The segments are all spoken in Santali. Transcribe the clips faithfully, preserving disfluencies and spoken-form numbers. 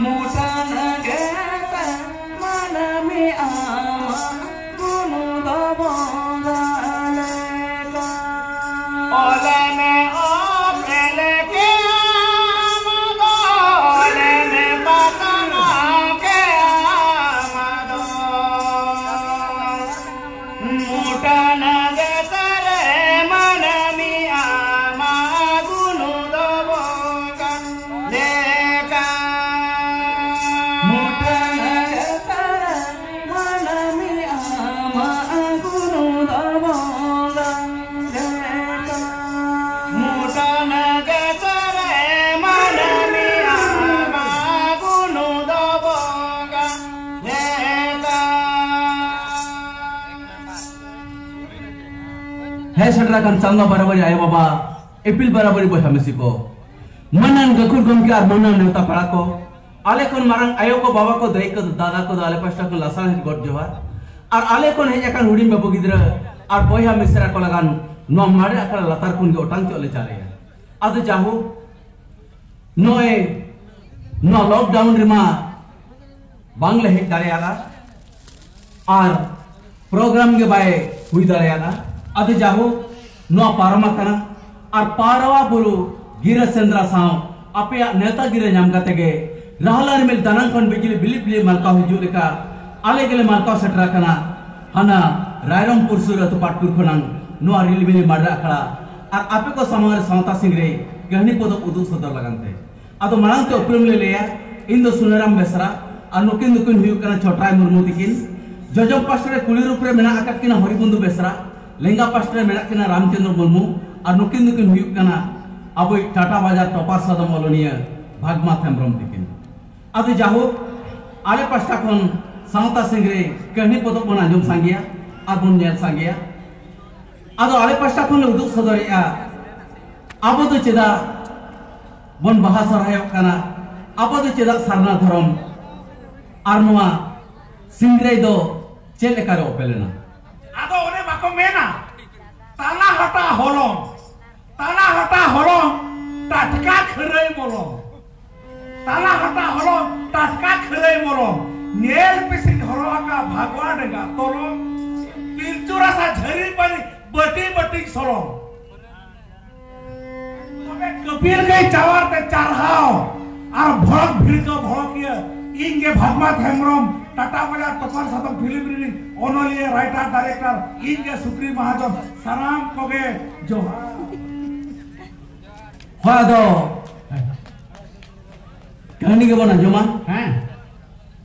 ᱢᱩᱴᱷᱟᱹᱱ ᱜᱮᱛᱮ ᱢᱟᱹᱱᱢᱤ ᱟᱢᱟᱜ ᱜᱩᱱ ᱫᱚ ᱵᱚᱸᱜᱟ ᱞᱮᱠᱟ᱾ ᱚᱞᱮ ᱢᱮ ᱚᱯᱮᱞᱮ ᱠᱮ ᱟᱢ ᱫᱚ, ᱚᱞᱮ ᱢᱮ ᱯᱟᱛᱱᱟ ᱠᱮ ᱟᱢ ᱫᱚ᱾ ᱢᱩᱴᱷᱟᱹᱱ ᱜᱮᱛᱮ ᱨᱮ ᱢᱟᱹᱱᱢᱤ ᱟᱢᱟᱜ ᱜᱩᱱ ᱫᱚ ᱵᱚᱸᱜᱟ ᱞᱮᱠᱟ᱾ ᱢᱩᱴᱷᱟᱹᱱ ᱜᱮᱛᱮ ᱨᱮ ᱢᱟᱹᱱᱢᱤ ᱟᱢᱟᱜ ᱜᱩᱱ ᱫᱚ ᱵᱚᱸᱜᱟ ᱞᱮᱠᱟ᱾ ᱢᱩᱴᱷᱟᱹᱱ ᱜᱮᱛᱮ ᱨᱮ ᱢᱟᱹᱱᱢᱤ ᱟᱢᱟᱜ ᱜᱩᱱ ᱫᱚ ᱵᱚᱸᱜᱟ ᱞᱮᱠᱟ᱾ ᱦᱮᱡ ᱥᱮᱴᱮᱨ ᱟᱠᱟᱱ ᱪᱟᱸᱫᱟ ᱵᱟᱨᱟᱵᱟᱨᱤ ᱟᱭᱳ ᱵᱟᱵᱟ, ᱤᱯᱤᱞ ᱵᱟᱨᱟᱵᱟᱨᱤ ᱵᱚᱭᱦᱟ ᱢᱤᱥᱤ ᱠᱚ, ᱢᱟᱹᱱᱟᱱ ᱜᱟᱹᱠᱷᱩᱲ ᱜᱚᱢᱠᱮ ᱟᱨ ᱢᱟᱹᱱᱟᱱ ᱱᱮᱣᱛᱟ ᱯᱮᱲᱟ ᱠᱚ, ᱟᱞᱮ ᱠᱷᱚᱱ ᱢᱟᱨᱟᱝ ᱟᱭᱳ ᱠᱚ, ᱵᱟᱵᱟ ᱠᱚ, ᱫᱟᱹᱭ ᱠᱚ, ᱫᱟᱫᱟ ᱠᱚᱫᱚ ᱟᱞᱮ ᱯᱟᱥᱴᱟ ᱠᱷᱚᱱ ᱞᱟᱥᱟᱲᱦᱮᱫ ᱜᱚᱰ ᱡᱚᱦᱟᱨ᱾ ᱟᱨ ᱟᱞᱮ ᱠᱷᱚᱱ ᱦᱮᱡ ᱟᱠᱟᱱ ᱦᱩᱰᱤᱧ ᱵᱟᱹᱵᱩ ᱜᱤᱫᱽᱨᱟᱹ ᱟᱨ ᱵᱚᱭᱦᱟ ᱢᱤᱥᱨᱟ ᱠᱚ ᱞᱟᱜᱟᱱ ᱱᱚᱣᱟ ᱢᱟᱨᱮ ᱟᱠᱷᱲᱟ ᱞᱟᱛᱟᱨ ᱠᱷᱚᱱ ᱜᱮ ᱚᱴᱟᱝ ᱪᱚᱜ ᱞᱮ ᱪᱟᱞᱮᱭᱟ᱾ ᱟᱫᱚ ᱡᱟᱦᱳᱠ, ᱱᱚᱜᱼᱚᱭ ᱱᱚᱣᱟ ᱞᱚᱠᱰᱟᱣᱩᱱ ᱨᱮᱢᱟ ᱵᱟᱝᱞᱮ ᱦᱮᱡ ᱫᱟᱲᱮᱭᱟᱫᱟ ᱟᱨ ᱯᱨᱳᱜᱨᱟᱢ ᱜᱮ ᱵᱟᱭ ᱦᱩᱭ ᱫᱟᱲᱮᱭᱟᱫᱟ᱾ ᱟᱫᱚ ᱡᱟᱦᱳᱠ, ᱱᱚᱣᱟ ᱯᱟᱨᱚᱢ ᱟᱠᱟᱱᱟ ᱟᱨ ᱯᱟᱨᱣᱟ ᱵᱩᱨᱩ ᱜᱤᱨᱟᱹ ᱥᱮᱸᱫᱽᱨᱟ ᱥᱟᱶ ᱟᱯᱮᱭᱟᱜ ᱱᱮᱣᱛᱟ ᱜᱤᱨᱟᱹ ᱧᱟᱢ ᱠᱟᱛᱮ ᱜᱮ ᱨᱟᱦᱞᱟ ᱨᱤᱢᱤᱞ ᱫᱟᱱᱟᱝ ᱠᱷᱚᱱ ᱵᱤᱡᱽᱞᱤ ᱵᱤᱞᱤᱯ ᱵᱤᱞᱤᱯ ᱢᱟᱞᱠᱟᱣ ᱦᱤᱡᱩᱜ ᱞᱮᱠᱟ ᱟᱞᱮ ᱜᱮᱞᱮ ᱢᱟᱞᱠᱟᱣ ᱥᱮᱴᱮᱨ ᱟᱠᱟᱱᱟ ᱦᱟᱱᱟ ᱨᱟᱭᱨᱚᱝᱯᱩᱨ ᱥᱩᱨ ᱟᱹᱛᱩ ᱯᱟᱴᱯᱩᱨ ᱠᱷᱚᱱᱟᱝ ᱱᱚᱣᱟ ᱨᱤᱞᱢᱤᱞᱤ ᱢᱟᱰᱨᱟ ᱟᱠᱷᱲᱟ᱾ ᱟᱨ ᱟᱯᱮ ᱠᱚ ᱥᱟᱢᱟᱝ ᱨᱮ ᱥᱟᱶᱛᱟ ᱥᱤᱝᱨᱟᱹᱭ ᱠᱟᱹᱦᱱᱤ ᱯᱚᱛᱚᱵ ᱩᱫᱩᱜ ᱥᱚᱫᱚᱨ ᱞᱟᱹᱜᱤᱫ ᱛᱮ ᱟᱫᱚ ᱢᱟᱲᱟᱝ ᱛᱮ ᱩᱯᱨᱩᱢ ᱞᱮ ᱞᱟᱹᱭᱟ, ᱤᱧ ᱫᱚ ᱥᱩᱱᱟᱨᱟᱢ ᱵᱮᱥᱨᱟ ᱟᱨ ᱱᱩᱠᱤᱱ ᱫᱚᱠᱤᱱ ᱦᱩᱭᱩᱜ ᱠᱟᱱᱟ ᱪᱷᱚᱴᱨᱟᱭ ᱢᱩᱨᱢᱩ ᱛᱤᱠᱤᱱ᱾ ᱡᱚᱡᱚᱢ ᱯᱟᱥᱴᱟ ᱨᱮ ᱠᱩᱞᱤ ᱨᱩᱯ ᱨᱮ ᱢᱮᱱᱟᱜ ᱟᱠᱟᱫ ᱠᱤᱱᱟ ᱦᱚᱨᱤᱵᱚᱱᱫᱷᱩ ᱵᱮᱥᱨᱟ, ᱞᱮᱸᱜᱟ ᱯᱟᱥᱴᱟ ᱨᱮ ᱢᱮᱱᱟᱜ ᱠᱤᱱᱟ ᱨᱟᱢᱪᱚᱸᱫᱽᱨᱚ ᱢᱩᱨᱢᱩ ᱟᱨ ᱱᱩᱠᱤᱱ ᱫᱚᱠᱤᱱ ᱦᱩᱭᱩᱜ ᱠᱟᱱᱟ ᱟᱵᱚᱭᱤᱡ ᱴᱟᱴᱟ ᱵᱟᱡᱟᱨ ᱴᱚᱯᱟᱨ ᱥᱟᱫᱚᱢ ᱚᱞᱚᱱᱤᱭᱟᱹ ᱵᱷᱟᱜᱽᱢᱟᱛ ᱦᱮᱢᱵᱨᱚᱢ ᱛᱤᱠᱤᱱ᱾ ᱟᱫᱚ ᱡᱟᱦᱳᱠ, ᱟᱞᱮ ᱯᱟᱥᱴᱟ ᱠᱷᱚᱱ ᱥᱟᱶᱛᱟ ᱥᱤᱝᱨᱟᱹᱭ ᱠᱟᱹᱦᱱᱤ ᱯᱚᱛᱚᱵ ᱵᱚᱱ ᱟᱸᱡᱚᱢ ᱥᱟᱸᱜᱮᱭᱟ ᱟᱨ ᱵᱚᱱ ᱧᱮᱞ ᱥᱟᱸᱜᱮᱭᱟ᱾ ᱟᱫᱚ ᱟᱞᱮ ᱯᱟᱥᱴᱟ ᱠᱷᱚᱱ ᱞᱮ ᱩᱫᱩᱜ ᱥᱚᱫᱚᱨᱮᱜᱼᱟ, ᱟᱵᱚ ᱫᱚ ᱪᱮᱫᱟᱜ ᱵᱚᱱ ᱵᱟᱦᱟ ᱥᱚᱨᱦᱟᱭᱚᱜ ᱠᱟᱱᱟ, ᱟᱵᱚ ᱫᱚ ᱪᱮᱫᱟᱜ ᱥᱟᱨᱱᱟ ᱫᱷᱚᱨᱚᱢ, ᱟᱨ ᱱᱚᱣᱟ ᱥᱤᱝᱨᱟᱹᱭ ᱫᱚ ᱪᱮᱫ ᱞᱮᱠᱟᱨᱮ ᱚᱯᱮᱞᱮᱱᱟ? ᱟᱫᱚ ᱚᱱᱮ ᱵᱟᱠᱚ ᱢᱮᱱᱟ, ᱛᱟᱞᱟ ᱦᱟᱴᱟ ᱦᱚᱞᱚᱝ, ᱛᱟᱞᱟ ᱦᱟᱴᱟ ᱦᱚᱞᱚᱝ, ᱴᱟᱴᱠᱟ ᱠᱷᱟᱹᱨᱟᱹᱭ ᱢᱚᱞᱚᱝ᱾ ᱛᱟᱞᱟ ᱦᱟᱴᱟᱜ ᱦᱚᱞᱚᱝ, ᱴᱟᱴᱠᱟ ᱠᱷᱟᱹᱞᱟᱹᱭ ᱢᱚᱞᱚᱝ, ᱧᱮᱞ ᱯᱮᱥᱮᱧ ᱦᱚᱨᱚᱜ ᱟᱠᱟᱫ ᱵᱷᱟᱜᱽᱣᱟᱱ ᱰᱮᱸᱜᱟ ᱛᱚᱞᱚᱝ, ᱯᱤᱞᱪᱩ ᱨᱟᱥᱟ ᱡᱷᱟᱹᱨᱤ ᱯᱟᱹᱱᱤ ᱵᱟᱹᱴᱤ ᱵᱟᱹᱴᱤ ᱥᱚᱞᱚᱝ᱾ ᱛᱚᱵᱮ ᱠᱟᱹᱯᱤᱞ ᱜᱟᱹᱭ ᱪᱟᱣᱟᱨ ᱛᱮ ᱪᱟᱨᱦᱟᱣ ᱟᱨ ᱵᱷᱚᱲᱚᱠ ᱵᱷᱤᱲᱠᱟᱹᱣ ᱵᱷᱚᱲᱚᱠᱤᱭᱟᱹ, ᱤᱧ ᱜᱮ ᱵᱷᱟᱜᱽᱢᱟᱛ ᱦᱮᱢᱵᱨᱚᱢ, ᱴᱟᱴᱟ ᱵᱟᱡᱟᱨ ᱛᱚᱯᱟᱨ ᱥᱟᱫᱚᱢ ᱯᱷᱤᱞᱢ ᱨᱤᱱᱤᱡ ᱚᱱᱚᱞᱤᱭᱟᱹ, ᱨᱟᱭᱴᱟᱨ, ᱰᱟᱭᱨᱮᱠᱴᱚᱨ, ᱤᱧ ᱜᱮ ᱥᱩᱠᱨᱤ ᱢᱟᱦᱟᱡᱚᱱ, ᱥᱟᱱᱟᱢ ᱠᱚᱜᱮ ᱡᱚᱦᱟᱨ᱾ ᱦᱳᱭ, ᱟᱫᱚ ᱠᱟᱹᱦᱱᱤ ᱜᱮᱵᱚᱱ ᱟᱸᱡᱚᱢᱟ᱾ ᱦᱮᱸ᱾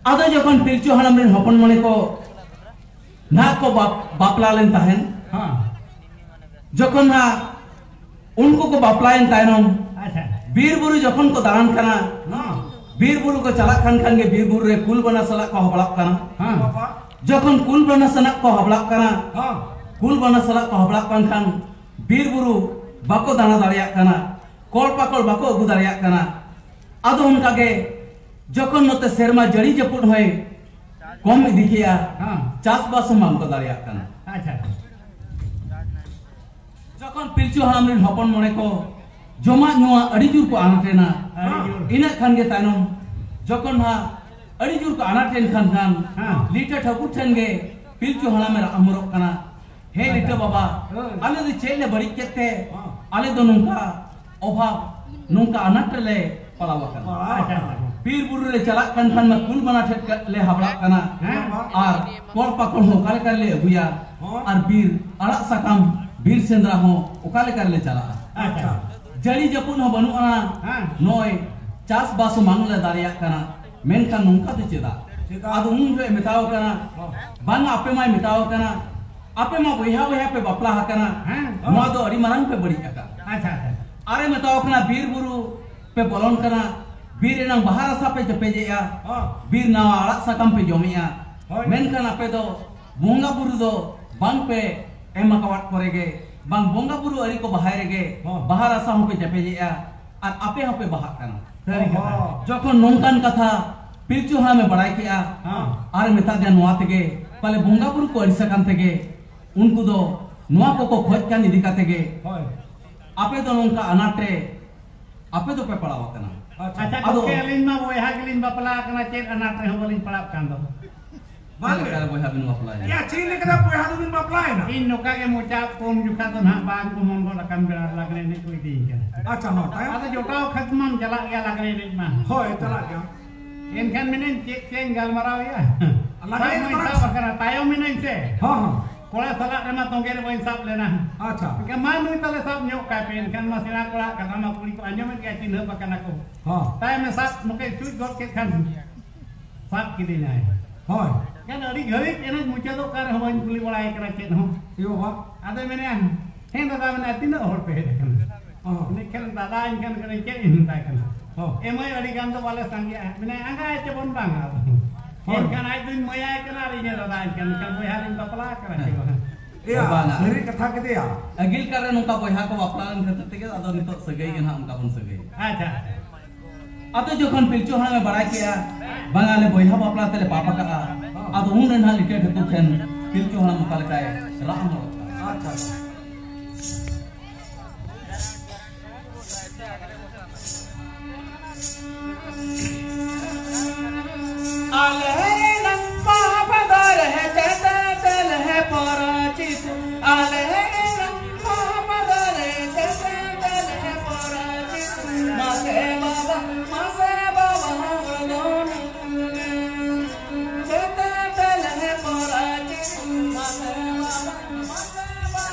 ᱟᱫᱚ ᱡᱚᱠᱷᱚᱱ ᱯᱤᱞᱪᱩ ᱦᱟᱲᱟᱢ ᱨᱮᱱ ᱦᱚᱯᱚᱱ ᱢᱚᱱᱮ ᱠᱚ ᱱᱟᱦᱟᱜ ᱠᱚ ᱵᱟᱯ-, ᱵᱟᱯᱞᱟ ᱞᱮᱱ ᱛᱟᱦᱮᱸᱱ, ᱦᱮᱸ᱾ ᱡᱚᱠᱷᱚᱱ ᱱᱟᱦᱟᱜ ᱩᱱᱠᱩ ᱠᱚ ᱵᱟᱯᱞᱟᱭᱮᱱ ᱛᱟᱭᱱᱚᱢ, ᱟᱪᱪᱷᱟ᱾ ᱵᱤᱨ ᱵᱩᱨᱩ ᱡᱚᱠᱷᱚᱱ ᱠᱚ ᱫᱟᱬᱟᱱ ᱠᱟᱱᱟ, ᱦᱮᱸ᱾ ᱵᱤᱨ ᱵᱩᱨᱩ ᱠᱚ ᱪᱟᱞᱟᱜ ᱠᱟᱱ ᱠᱷᱟᱱ ᱜᱮ ᱵᱤᱨ ᱵᱩᱨᱩ ᱨᱮ ᱠᱩᱞ ᱵᱟᱱᱟ ᱥᱟᱞᱟᱜ ᱠᱚ ᱦᱟᱵᱲᱟᱜ ᱠᱟᱱᱟ᱾ ᱦᱮᱸ᱾ ᱡᱚᱠᱷᱚᱱ ᱠᱩᱞ ᱵᱟᱱᱟ ᱥᱟᱞᱟᱜ ᱠᱚ ᱦᱟᱵᱲᱟᱜ ᱠᱟᱱᱟ, ᱦᱮᱸ᱾ ᱠᱩᱞ ᱵᱟᱱᱟ ᱥᱟᱞᱟᱜ ᱠᱚ ᱦᱟᱵᱲᱟᱜ ᱠᱟᱱ ᱠᱷᱟᱱ ᱵᱤᱨ ᱵᱩᱨᱩ ᱵᱟᱠᱚ ᱫᱟᱬᱟ ᱫᱟᱲᱮᱭᱟᱜ ᱠᱟᱱᱟ, ᱠᱚᱲ ᱯᱟᱠᱚᱲ ᱵᱟᱠᱚ ᱟᱹᱜᱩ ᱫᱟᱲᱮᱭᱟᱜ ᱠᱟᱱᱟ᱾ ᱟᱫᱚ ᱚᱱᱠᱟ ᱜᱮ ᱡᱚᱠᱷᱚᱱ ᱱᱚᱛᱮ ᱥᱮᱨᱢᱟ ᱡᱟᱹᱲᱤ ᱡᱟᱹᱯᱩᱫ ᱦᱚᱸᱭ ᱠᱚᱢ ᱤᱫᱤ ᱠᱮᱜᱼᱟ, ᱦᱮᱸ᱾ ᱪᱟᱥᱵᱟᱥ ᱦᱚᱸ ᱵᱟᱝ ᱠᱚ ᱫᱟᱲᱮᱭᱟᱜ ᱠᱟᱱᱟ᱾ ᱟᱪᱪᱷᱟ᱾ ᱡᱚᱠᱷᱚᱱ ᱯᱤᱞᱪᱩ ᱦᱟᱲᱟᱢ ᱨᱮᱱ ᱦᱚᱯᱚᱱ ᱢᱚᱬᱮ ᱠᱚ ᱡᱚᱢᱟᱜ ᱧᱩᱣᱟᱜ ᱟᱹᱰᱤ ᱡᱳᱨ ᱠᱚ ᱟᱱᱟᱴ ᱮᱱᱟ, ᱟᱹᱰᱤ ᱡᱳᱨ᱾ ᱤᱱᱟᱹᱜ ᱠᱷᱟᱱ ᱜᱮ ᱛᱟᱭᱱᱚᱢ ᱡᱚᱠᱷᱚᱱ ᱦᱟᱸᱜ ᱟᱹᱰᱤ ᱡᱳᱨ ᱠᱚ ᱟᱱᱟᱴ ᱮᱱ ᱠᱷᱟᱱ ᱠᱷᱟᱱ ᱦᱮᱸ᱾ ᱞᱤᱴᱟᱹ ᱴᱷᱟᱹᱠᱩᱨ ᱴᱷᱮᱱ ᱜᱮ ᱯᱤᱞᱪᱩ ᱦᱟᱲᱟᱢᱮ ᱨᱟᱜ ᱦᱚᱢᱚᱨᱚᱜ ᱠᱟᱱᱟ, "ᱦᱮ ᱟᱪᱪᱷᱟ᱾ ᱞᱤᱴᱟᱹ ᱵᱟᱵᱟ, ᱦᱳᱭ᱾ ᱟᱞᱮ ᱫᱚ ᱪᱮᱫ ᱞᱮ ᱵᱟᱹᱲᱤᱡ ᱠᱮᱫ ᱛᱮ ᱦᱮᱸ᱾ ᱟᱞᱮ ᱫᱚ ᱱᱚᱝᱠᱟ ᱚᱵᱷᱟᱵ, ᱱᱚᱝᱠᱟ ᱟᱱᱟᱴ ᱨᱮᱞᱮ ᱯᱟᱲᱟᱣ ᱟᱠᱟᱱᱟ? ᱟᱪᱪᱷᱟ, ᱟᱪᱪᱷᱟ᱾ ᱵᱤᱨ ᱵᱩᱨᱩ ᱞᱮ ᱪᱟᱞᱟᱜ ᱠᱟᱱ ᱠᱷᱟᱱ ᱢᱟ ᱠᱩᱞ ᱵᱟᱱᱟ ᱴᱷᱮᱱ ᱞᱮ ᱦᱟᱵᱲᱟᱜ ᱠᱟᱱᱟ, ᱦᱮᱸ᱾ ᱟᱨ ᱠᱚᱲ ᱯᱟᱠᱚᱲ ᱦᱚᱸ ᱚᱠᱟ ᱞᱮᱠᱟ ᱨᱮᱞᱮ ᱟᱹᱜᱩᱭᱟ? ᱦᱮᱸ᱾ ᱟᱨ ᱵᱤᱨ ᱟᱲᱟᱜ ᱥᱟᱠᱟᱢ, ᱵᱤᱨ ᱥᱮᱸᱫᱽᱨᱟ ᱦᱚᱸ ᱚᱠᱟ ᱞᱮᱠᱟ ᱨᱮᱞᱮ ᱪᱟᱞᱟᱜᱼᱟ? ᱟᱪᱪᱷᱟ᱾ ᱡᱟᱹᱲᱤ ᱡᱟᱹᱯᱩᱫ ᱦᱚᱸ ᱵᱟᱹᱱᱩᱜ ᱟᱱᱟ, ᱦᱮᱸ᱾ ᱱᱚᱜᱼᱚᱭ ᱪᱟᱥᱵᱟᱥ ᱦᱚᱸ ᱵᱟᱝᱞᱮ ᱫᱟᱲᱮᱭᱟᱜ ᱠᱟᱱᱟ, ᱢᱮᱱᱠᱷᱟᱱ ᱱᱚᱝᱠᱟ ᱫᱚ ᱪᱮᱫᱟᱜ?" ᱪᱮᱫᱟᱜ? ᱟᱫᱚ ᱩᱱ ᱡᱚᱦᱚᱜ ᱢᱮᱛᱟᱣ ᱠᱟᱱᱟ, ᱦᱮᱸ᱾ ᱵᱟᱝ, ᱟᱯᱮ ᱢᱟᱭ ᱢᱮᱛᱟᱣ ᱠᱟᱱᱟ, ᱟᱯᱮ ᱢᱟ ᱵᱚᱭᱦᱟ ᱵᱚᱭᱦᱟ ᱯᱮ ᱵᱟᱯᱞᱟ ᱟᱠᱟᱱᱟ, ᱦᱮᱸ᱾ ᱱᱚᱣᱟ ᱫᱚ ᱟᱹᱰᱤ ᱢᱟᱨᱟᱝ ᱯᱮ ᱵᱟᱹᱲᱤᱡ ᱟᱠᱟᱫ᱾ ᱟᱪᱪᱷᱟ, ᱟᱪᱪᱷᱟ᱾ ᱟᱨᱮ ᱢᱮᱛᱟᱣ ᱠᱟᱱᱟ, ᱵᱤᱨ ᱵᱩᱨᱩ ᱯᱮ ᱵᱚᱞᱚᱱ ᱠᱟᱱᱟ, ᱵᱤᱨ ᱨᱮᱱᱟᱝ ᱵᱟᱦᱟ ᱨᱟᱥᱟ ᱯᱮ ᱪᱮᱯᱮᱡᱮᱜᱼᱟ, ᱦᱚᱸ᱾ ᱵᱤᱨ ᱱᱟᱣᱟ ᱟᱲᱟᱜ ᱥᱟᱠᱟᱢ ᱯᱮ ᱡᱚᱢᱮᱜᱼᱟ, ᱦᱳᱭ᱾ ᱢᱮᱱᱠᱷᱟᱱ ᱟᱯᱮ ᱫᱚ ᱵᱚᱸᱜᱟ ᱵᱩᱨᱩ ᱫᱚ ᱵᱟᱝ ᱯᱮ ᱮᱢ ᱟᱠᱟᱣᱟᱫ ᱠᱚᱨᱮ ᱜᱮ, ᱵᱟᱝ ᱵᱚᱸᱜᱟ ᱵᱩᱨᱩ ᱟᱹᱨᱤ ᱠᱚ ᱵᱟᱦᱟᱭ ᱨᱮᱜᱮ ᱦᱚᱸ᱾ ᱵᱟᱦᱟ ᱨᱟᱥᱟ ᱦᱚᱸᱯᱮ ᱪᱮᱯᱮᱡᱮᱜᱼᱟ ᱟᱨ ᱟᱯᱮ ᱦᱚᱸᱯᱮ ᱵᱟᱦᱟᱜ ᱠᱟᱱᱟ᱾ ᱥᱟᱹᱨᱤ ᱠᱟᱛᱷᱟ᱾ ᱦᱚᱸ᱾ ᱡᱚᱠᱷᱚᱱ ᱱᱚᱝᱠᱟᱱ ᱠᱟᱛᱷᱟ ᱯᱤᱞᱪᱩ ᱦᱟᱲᱟᱢᱮ ᱵᱟᱲᱟᱭ ᱠᱮᱜᱼᱟ, ᱦᱚᱸ᱾ ᱟᱨ ᱢᱮᱛᱟᱜ ᱫᱮᱭᱟ, ᱱᱚᱣᱟ ᱛᱮᱜᱮ ᱯᱟᱞᱮ ᱵᱚᱸᱜᱟ ᱵᱩᱨᱩ ᱠᱚ ᱟᱹᱲᱤᱥ ᱟᱠᱟᱱ ᱛᱮᱜᱮ ᱩᱱᱠᱩ ᱫᱚ ᱱᱚᱣᱟ ᱠᱚᱠᱚ ᱠᱷᱚᱡ ᱠᱟᱱ ᱤᱫᱤ ᱠᱟᱛᱮ ᱜᱮ ᱦᱳᱭ᱾ ᱟᱯᱮ ᱫᱚ ᱱᱚᱝᱠᱟ ᱟᱱᱟᱴ ᱨᱮ ᱟᱯᱮ ᱫᱚᱯᱮ ᱯᱟᱲᱟᱣ ᱟᱠᱟᱱᱟ᱾ ᱟᱪᱪᱷᱟ᱾ ᱟᱫᱚ ᱜᱚᱢᱠᱮ, ᱟᱹᱞᱤᱧ ᱢᱟ ᱵᱚᱭᱦᱟ ᱜᱮᱞᱤᱧ ᱵᱟᱯᱞᱟ ᱟᱠᱟᱱᱟ, ᱪᱮᱫ ᱟᱱᱟᱴ ᱨᱮᱦᱚᱸ ᱵᱟᱹᱞᱤᱧ ᱯᱟᱲᱟᱜ ᱠᱟᱱ ᱫᱚ᱾ ᱵᱟᱝ ᱪᱮᱫ ᱞᱮᱠᱟ ᱨᱮ ᱵᱚᱭᱦᱟ ᱵᱤᱱ ᱵᱟᱯᱞᱟᱭᱮᱱᱟ? ᱭᱟ, ᱪᱮᱫ ᱞᱮᱠᱟ ᱨᱮ ᱵᱚᱭᱦᱟ ᱫᱚᱵᱤᱱ ᱵᱟᱯᱞᱟᱭᱮᱱᱟ? ᱤᱧ ᱱᱚᱝᱠᱟ ᱜᱮ ᱢᱚᱪᱟ ᱠᱚᱢ ᱡᱚᱠᱷᱟ ᱫᱚ ᱱᱟᱦᱟᱜ ᱵᱟᱝ ᱠᱚ ᱢᱚᱱ ᱜᱚᱫ ᱟᱠᱟᱱ ᱵᱮᱲᱟ ᱨᱮ ᱞᱟᱜᱽᱬᱮ ᱮᱱᱮᱡ ᱠᱚ ᱤᱫᱤᱭᱤᱧ ᱠᱟᱱᱟ᱾ ᱟᱪᱪᱷᱟ, ᱦᱚᱸ, ᱛᱟᱭᱚᱢ? ᱟᱫᱚ ᱡᱚᱴᱟᱣ ᱠᱷᱟᱱ ᱢᱟᱢ ᱪᱟᱞᱟᱜ ᱜᱮᱭᱟ ᱞᱟᱜᱽᱬᱮ ᱮᱱᱮᱡ ᱢᱟ᱾ ᱦᱳᱭ, ᱪᱟᱞᱟᱜ ᱜᱮᱭᱟ᱾ ᱮᱱᱠᱷᱟᱱ ᱢᱮᱱᱟᱹᱧ, ᱪᱮᱫ ᱪᱮᱫ ᱤᱧ ᱜᱟᱞᱢᱟᱨᱟᱣ ᱮᱭᱟ? ᱟᱞᱟᱜᱽᱬᱮ ᱥᱟᱵ ᱮᱱᱮᱡ ᱢᱟᱧ ᱠᱚᱲᱟ ᱥᱟᱵ ᱟᱠᱟᱱᱟ, ᱛᱟᱭᱚᱢ ᱮᱱᱟᱹᱧ ᱥᱮ᱾ ᱦᱚᱸ, ᱦᱚᱸ᱾ ᱠᱚᱲᱟ ᱥᱟᱞᱟᱜ ᱨᱮᱢᱟ ᱛᱚᱸᱜᱮ ᱨᱮ ᱵᱟᱹᱧ ᱥᱟᱵ ᱞᱮᱱᱟ᱾ ᱟᱪᱪᱷᱟ᱾ ᱮᱱᱠᱷᱟᱱ ᱢᱟ ᱱᱩᱭ ᱛᱟᱞᱮ ᱥᱟᱵ ᱧᱚᱜ ᱠᱟᱭ ᱯᱮ᱾ ᱮᱱᱠᱷᱟᱱ ᱢᱟ ᱥᱮᱬᱟ ᱠᱚᱲᱟᱣᱟᱜ ᱠᱟᱛᱷᱟ ᱢᱟ ᱠᱩᱲᱤ ᱠᱚ ᱟᱸᱡᱚᱢᱮᱫ ᱜᱮᱭᱟ, ᱪᱤᱱᱦᱟᱹᱯ ᱟᱠᱟᱱᱟ ᱠᱚ᱾ ᱦᱚᱸ᱾ ᱛᱟᱭᱚᱢᱮ ᱥᱟᱵ ᱱᱚᱝᱠᱟᱭ ᱪᱩᱡ ᱜᱚᱫ ᱠᱮᱫ ᱠᱷᱟᱱ ᱥᱟᱵ ᱠᱤᱫᱤᱧᱟᱭ᱾ ᱦᱳᱭ᱾ ᱮᱱᱠᱷᱟᱱ ᱟᱹᱰᱤ ᱜᱷᱟᱹᱲᱤᱡ ᱮᱱᱮᱡ ᱢᱩᱪᱟᱹᱫᱚᱜ ᱠᱟᱱ ᱨᱮᱦᱚᱸ ᱵᱟᱹᱧ ᱠᱩᱞᱤ ᱵᱟᱲᱟᱭᱮ ᱠᱟᱱᱟ ᱪᱮᱫ ᱦᱚᱸ᱾ ᱮ ᱵᱟᱵᱟ᱾ ᱟᱫᱚᱭ ᱢᱮᱱᱮᱫᱼᱟ, ᱦᱮᱸ ᱫᱟᱫᱟ, ᱢᱮᱱᱮᱫᱼᱟ, ᱛᱤᱱᱟᱹᱜ ᱦᱚᱲ ᱯᱮ ᱦᱮᱡ ᱟᱠᱟᱱᱟ? ᱦᱚᱸ᱾ ᱩᱱᱤ ᱴᱷᱮᱱ ᱫᱟᱫᱟ ᱤᱧ ᱠᱟᱱ ᱠᱟᱹᱱᱟᱹᱧ, ᱪᱮᱫ ᱤᱧ ᱢᱮᱛᱟᱭ ᱠᱟᱱᱟ? ᱦᱚᱸ᱾ ᱮ ᱢᱟᱹᱭ, ᱟᱹᱰᱤ ᱜᱟᱱ ᱫᱚ ᱵᱟᱞᱮ ᱥᱟᱸᱜᱮᱜᱼᱟ᱾ ᱢᱮᱱᱮᱫᱼᱟ, ᱟᱸᱜᱟᱭ ᱪᱮᱵᱚᱱ ᱵᱟᱝᱟ ᱟᱫᱚ᱾ ᱦᱳᱭ᱾ ᱮᱱᱠᱷᱟᱱ ᱟᱡ ᱫᱩᱧ ᱢᱟᱹᱭᱟᱭ ᱠᱟᱱᱟ ᱟᱨ ᱤᱧᱮ ᱫᱟᱫᱟᱧ ᱠᱟᱱᱟ᱾ ᱮᱱᱠᱷᱟᱱ ᱵᱚᱭᱦᱟ ᱞᱤᱧ ᱵᱟᱯᱞᱟ ᱟᱠᱟᱱᱟ ᱪᱮ ᱵᱟᱝᱟ? ᱮᱭᱟ, ᱵᱟᱝᱟ᱾ ᱥᱟᱹᱨᱤ ᱠᱟᱛᱷᱟ ᱠᱮᱫᱮᱭᱟ᱾ ᱟᱹᱜᱤᱞ ᱠᱟᱞ ᱨᱮ ᱱᱚᱝᱠᱟ ᱵᱚᱭᱦᱟ ᱠᱚ ᱵᱟᱯᱞᱟ ᱞᱮᱱ ᱠᱷᱟᱹᱛᱤᱨ ᱛᱮᱜᱮ ᱟᱫᱚ ᱱᱤᱛᱚᱜ ᱥᱟᱹᱜᱟᱹᱭ ᱜᱮ ᱱᱟᱦᱟᱜ ᱚᱱᱠᱟ ᱵᱚᱱ ᱥᱟᱹᱜᱟᱹᱭ᱾ ᱟᱪᱪᱷᱟ, ᱟᱪᱪᱷᱟ᱾ ᱟᱫᱚ ᱡᱚᱠᱷᱚᱱ ᱯᱤᱞᱪᱩ ᱦᱟᱲᱟᱢᱮ ᱵᱟᱲᱟᱭ ᱠᱮᱜᱼᱟ, ᱵᱟᱝᱟ ᱟᱞᱮ ᱵᱚᱭᱦᱟ ᱵᱟᱯᱞᱟ ᱛᱮᱞᱮ ᱯᱟᱯ ᱟᱠᱟᱜᱼᱟ, ᱟᱫᱚ ᱩᱱ ᱨᱮ ᱱᱟᱦᱟᱜ ᱞᱤᱴᱟᱹ ᱴᱷᱟᱹᱠᱩᱨ ᱴᱷᱮᱱ ᱯᱤᱞᱪᱩ ᱦᱟᱲᱟᱢ ᱚᱠᱟ ᱞᱮᱠᱟᱭ ᱨᱟᱜ ᱦᱚᱢᱚᱨᱚᱜ ᱠᱟᱱᱟ᱾ ᱟᱪᱪᱷᱟ, ᱟᱪᱪᱷᱟ᱾ ᱟᱞᱮ ᱨᱮᱱ ᱵᱟᱵᱟ ᱫᱚ ᱨᱮ ᱪᱮᱛᱮ ᱛᱮᱞᱮ ᱯᱚᱨᱟᱡᱤᱛ᱾ ᱟᱞᱮ ᱨᱮᱱ ᱵᱟᱵᱟ ᱫᱚ ᱨᱮ ᱪᱮᱛᱮ ᱛᱮᱞᱮ ᱯᱚᱨᱟᱡᱤᱛ᱾ ᱢᱟᱥᱮ ᱵᱟᱵᱟ, ᱢᱟᱥᱮ ᱵᱟᱵᱟ, ᱦᱚᱲ ᱫᱚ ᱪᱮᱛᱮ ᱛᱮᱞᱮ ᱯᱚᱨᱟᱡᱤᱛ᱾ ᱢᱟᱥᱮ ᱵᱟᱵᱟ, ᱢᱟᱥᱮ ᱵᱟᱵᱟ,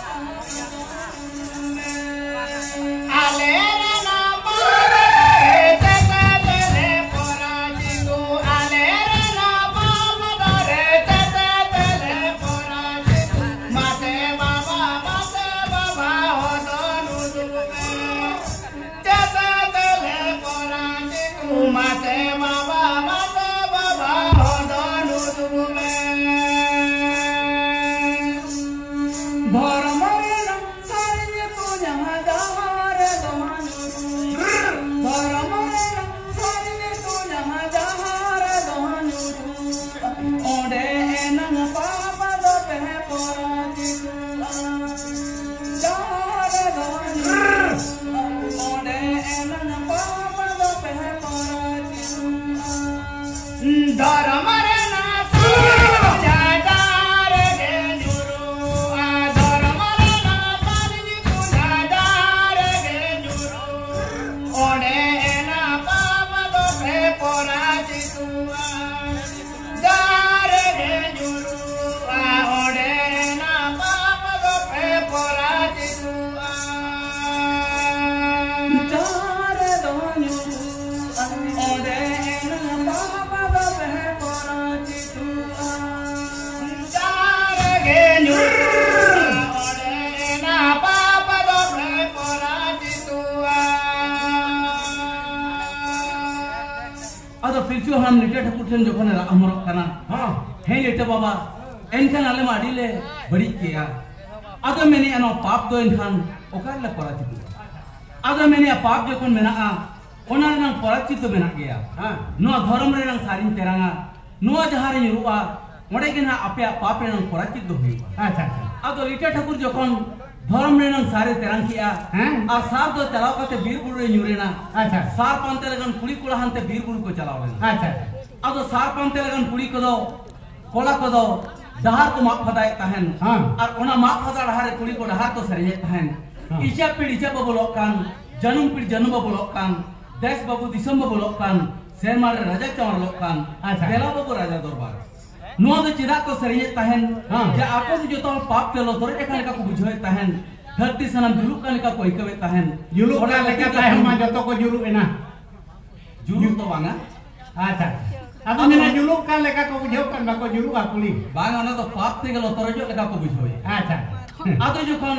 ᱟᱞᱮ ᱨᱮᱱ ᱵᱟᱵᱟ ᱫᱚ ᱨᱮ ᱪᱮᱛᱮ ᱛᱮᱞᱮ ᱯᱚᱨᱟᱡᱤᱛ᱾ ᱟᱞᱮ ᱨᱮᱱ ᱵᱟᱵᱟ ᱫᱚ ᱨᱮ ᱪᱮᱛᱮ ᱛᱮᱞᱮ ᱯᱚᱨᱟᱡᱤᱛ᱾ ᱢᱟᱥᱮ ᱵᱟᱵᱟ, ᱫᱷᱚᱨᱚᱢ ᱨᱮᱱᱟᱜ ᱥᱟᱹᱨᱤ ᱡᱟᱡᱟᱨ ᱜᱮ ᱧᱩᱨᱩᱜᱼᱟ, ᱫᱷᱚᱨᱚᱢ ᱨᱮᱱᱟᱜ ᱥᱟᱹᱨᱤ ᱡᱟᱡᱟᱨ ᱜᱮ ᱧᱩᱨᱩᱜᱼᱟ᱾ ᱚᱸᱰᱮ ᱮᱱᱟ ᱯᱟᱯ ᱫᱚ ᱯᱮ ᱯᱚᱨᱟᱡᱤᱛᱩᱜᱼᱟ᱾ ᱡᱟᱦᱟᱸ ᱨᱮᱜᱮ ᱧᱩᱨᱩᱜᱼᱟ, ᱚᱸᱰᱮᱱᱟᱜ ᱯᱟᱯ ᱫᱚ ᱯᱮ ᱯᱚᱨᱟᱡᱤᱛᱩᱜᱼᱟ᱾ ᱡᱟᱦᱟᱸ ᱨᱮᱫᱚ ᱧᱩᱨᱩᱜᱼᱟ, ᱚᱸᱰᱮᱱᱟᱜ ᱯᱟᱯ ᱫᱚ ᱯᱮ ᱯᱚᱨᱟᱡᱤᱛᱩᱜᱼᱟ᱾ ᱡᱟᱦᱟᱸ ᱨᱮᱜᱮ ᱧᱩᱨᱩᱜᱼᱟ, ᱚᱸᱰᱮᱱᱟᱜ ᱯᱟᱯ ᱫᱚ ᱯᱮ ᱯᱚᱨᱟᱡᱤᱛᱩᱜᱼᱟ᱾ ᱟᱫᱚ ᱯᱤᱞᱪᱩ ᱦᱟᱲᱟᱢ ᱞᱤᱴᱟᱹ ᱴᱷᱟᱹᱠᱩᱨ ᱴᱷᱮᱱ ᱡᱚᱠᱷᱚᱱᱮ ᱨᱟᱜ ᱦᱚᱢᱚᱨᱚᱜ ᱠᱟᱱᱟ, ᱦᱚᱸ᱾ "ᱦᱮᱸ ᱞᱤᱴᱟᱹ ᱵᱟᱵᱟ, ᱮᱱᱠᱷᱟᱱ ᱟᱞᱮ ᱢᱟ ᱟᱹᱰᱤ ᱞᱮ ᱵᱟᱹᱲᱤᱡ ᱠᱮᱜᱼᱟ, ᱟᱫᱚ ᱢᱮᱱᱮᱜᱼᱟ ᱱᱚᱣᱟ ᱯᱟᱯ ᱫᱚ ᱮᱱᱠᱷᱟᱱ ᱚᱠᱟ ᱨᱮᱞᱮ ᱯᱚᱨᱟᱪᱤᱛᱚᱜᱼᱟ?" ᱟᱫᱚ ᱢᱮᱱᱮᱜᱼᱟ ᱯᱟᱯ ᱡᱚᱠᱷᱚᱱ ᱢᱮᱱᱟᱜᱼᱟ, ᱚᱱᱟ ᱨᱮᱱᱟᱝ ᱯᱚᱨᱟᱪᱤᱛ ᱫᱚ ᱢᱮᱱᱟᱜ ᱜᱮᱭᱟ᱾ ᱦᱮᱸ᱾ ᱱᱚᱣᱟ ᱫᱷᱚᱨᱚᱢ ᱨᱮᱱᱟᱝ ᱥᱟᱨᱤᱧ ᱛᱮᱨᱟᱝᱟ, ᱱᱚᱣᱟ ᱡᱟᱦᱟᱸ ᱨᱮ ᱧᱩᱨᱩᱜᱼᱟ, ᱚᱸᱰᱮ ᱜᱮ ᱱᱟᱦᱟᱜ ᱟᱯᱮᱭᱟᱜ ᱯᱟᱯ ᱨᱮᱱᱟᱝ ᱯᱚᱨᱟᱪᱤᱛ ᱫᱚ ᱦᱩᱭᱩᱜᱼᱟ᱾ ᱟᱪᱪᱷᱟ, ᱟᱪᱪᱷᱟ᱾ ᱟᱫᱚ ᱞᱤᱴᱟᱹ ᱴᱷᱟᱹᱠᱩᱨ ᱡᱚᱠᱷᱚᱱ ᱫᱷᱚᱨᱚᱢ ᱨᱮᱱᱟᱝ ᱥᱟᱨᱮ ᱛᱮᱨᱟᱝ ᱠᱮᱜᱼᱟ, ᱦᱮᱸ᱾ ᱟᱨ ᱥᱟᱨ ᱫᱚ ᱪᱟᱞᱟᱣ ᱠᱟᱛᱮ ᱵᱤᱨ ᱵᱩᱨᱩ ᱨᱮ ᱧᱩᱨᱮᱱᱟ᱾ ᱟᱪᱪᱷᱟ᱾ ᱥᱟᱨ ᱯᱟᱱᱛᱮ ᱞᱟᱹᱜᱤᱫ ᱠᱩᱲᱤ ᱠᱚᱲᱟ ᱦᱟᱱᱛᱮ ᱵᱤᱨ ᱵᱩᱨᱩ ᱠᱚ ᱪᱟᱞᱟᱣ ᱞᱮᱱᱟ᱾ ᱟᱪᱪᱷᱟ᱾ ᱟᱫᱚ ᱥᱟᱨ ᱯᱟᱱᱛᱮ ᱞᱟᱹᱜᱤᱫ ᱠᱩᱲᱤ ᱠᱚᱫᱚ, ᱠᱚᱲᱟ ᱠᱚᱫᱚ ᱰᱟᱦᱟᱨ ᱠᱚ ᱢᱟᱜ ᱯᱷᱟᱫᱟᱭᱮᱫ ᱛᱟᱦᱮᱱ᱾ ᱦᱮᱸ᱾ ᱟᱨ ᱚᱱᱟ ᱢᱟᱜ ᱯᱷᱟᱫᱟ ᱰᱟᱦᱟᱨ ᱨᱮ ᱠᱩᱲᱤ ᱠᱚ ᱰᱟᱦᱟᱨ ᱠᱚ ᱥᱮᱨᱮᱧᱮᱫ ᱛᱟᱦᱮᱱ᱾ ᱦᱮᱸ᱾ ᱤᱪᱟᱹᱜ ᱯᱤᱲ ᱤᱪᱟᱹᱜ ᱵᱟᱵᱚᱞᱚᱜ ᱠᱟᱱ, ᱡᱟᱹᱱᱩᱢ ᱯᱤᱲ ᱡᱟᱹᱱᱩᱢ ᱵᱟᱵᱚᱞᱚᱜ ᱠᱟᱱ, ᱫᱮᱥ ᱵᱟᱹᱵᱩ ᱫᱤᱥᱚᱢ ᱵᱟᱵᱚᱞᱚᱜ ᱠᱟᱱ, ᱥᱮᱨᱢᱟ ᱨᱮ ᱨᱟᱡᱟ ᱪᱟᱶᱟᱨ ᱞᱚᱜ ᱠᱟᱱ, ᱟᱪᱪᱷᱟ᱾ ᱫᱮᱞᱟ ᱵᱟᱹᱵᱩ ᱨᱟᱡᱟ ᱫᱚᱨᱵᱟᱨ᱾ ᱱᱚᱣᱟ ᱫᱚ ᱪᱮᱫᱟᱜ ᱠᱚ ᱥᱮᱨᱮᱧᱮᱫ ᱛᱟᱦᱮᱱ? ᱦᱮᱸ᱾ ᱡᱮ ᱟᱠᱚ ᱫᱚ ᱡᱚᱛᱚ ᱦᱚᱲ ᱯᱟᱯ ᱛᱮ ᱞᱚᱛᱚᱨᱚᱡ ᱟᱠᱟᱱ ᱞᱮᱠᱟ ᱠᱚ ᱵᱩᱡᱷᱟᱹᱣᱮᱫ ᱛᱟᱦᱮᱱ, ᱫᱷᱟᱹᱨᱛᱤ ᱥᱟᱱᱟᱢ ᱡᱩᱞᱩᱜ ᱠᱟᱱ ᱞᱮᱠᱟ ᱠᱚ ᱟᱹᱭᱠᱟᱹᱣᱮᱫ ᱛᱟᱦᱮᱱ᱾ ᱡᱩᱞᱩᱜ ᱚᱱᱟ ᱠᱟᱱ ᱠᱷᱟᱹᱛᱤᱨ ᱞᱮᱠᱟ ᱛᱮ ᱛᱟᱭᱚᱢ ᱢᱟ ᱡᱚᱛᱚ ᱠᱚ ᱡᱩᱞᱩᱜ ᱮᱱᱟ᱾ ᱡᱩᱞᱩᱜ ᱫᱚ ᱵᱟᱝᱟ᱾ ᱟᱪᱪᱷᱟ᱾ ᱟᱫᱚ ᱟᱫᱚ ᱢᱮᱱᱟ ᱱᱚᱣᱟ ᱡᱩᱞᱩᱜ ᱠᱟᱱ ᱞᱮᱠᱟ ᱠᱚ ᱵᱩᱡᱷᱟᱹᱣ ᱠᱟᱱ, ᱵᱟᱠᱚ ᱡᱩᱞᱩᱜᱼᱟ ᱠᱩᱲᱤ᱾ ᱵᱟᱝ, ᱚᱱᱟ ᱫᱚ ᱯᱟᱯ ᱛᱮᱜᱮ ᱞᱚᱛᱚᱨᱚᱡᱚᱜ ᱞᱮᱠᱟ ᱠᱚ ᱵᱩᱡᱷᱟᱹᱣᱮᱫ᱾ ᱟᱪᱪᱷᱟ᱾ ᱟᱫᱚ ᱡᱚᱠᱷᱚᱱ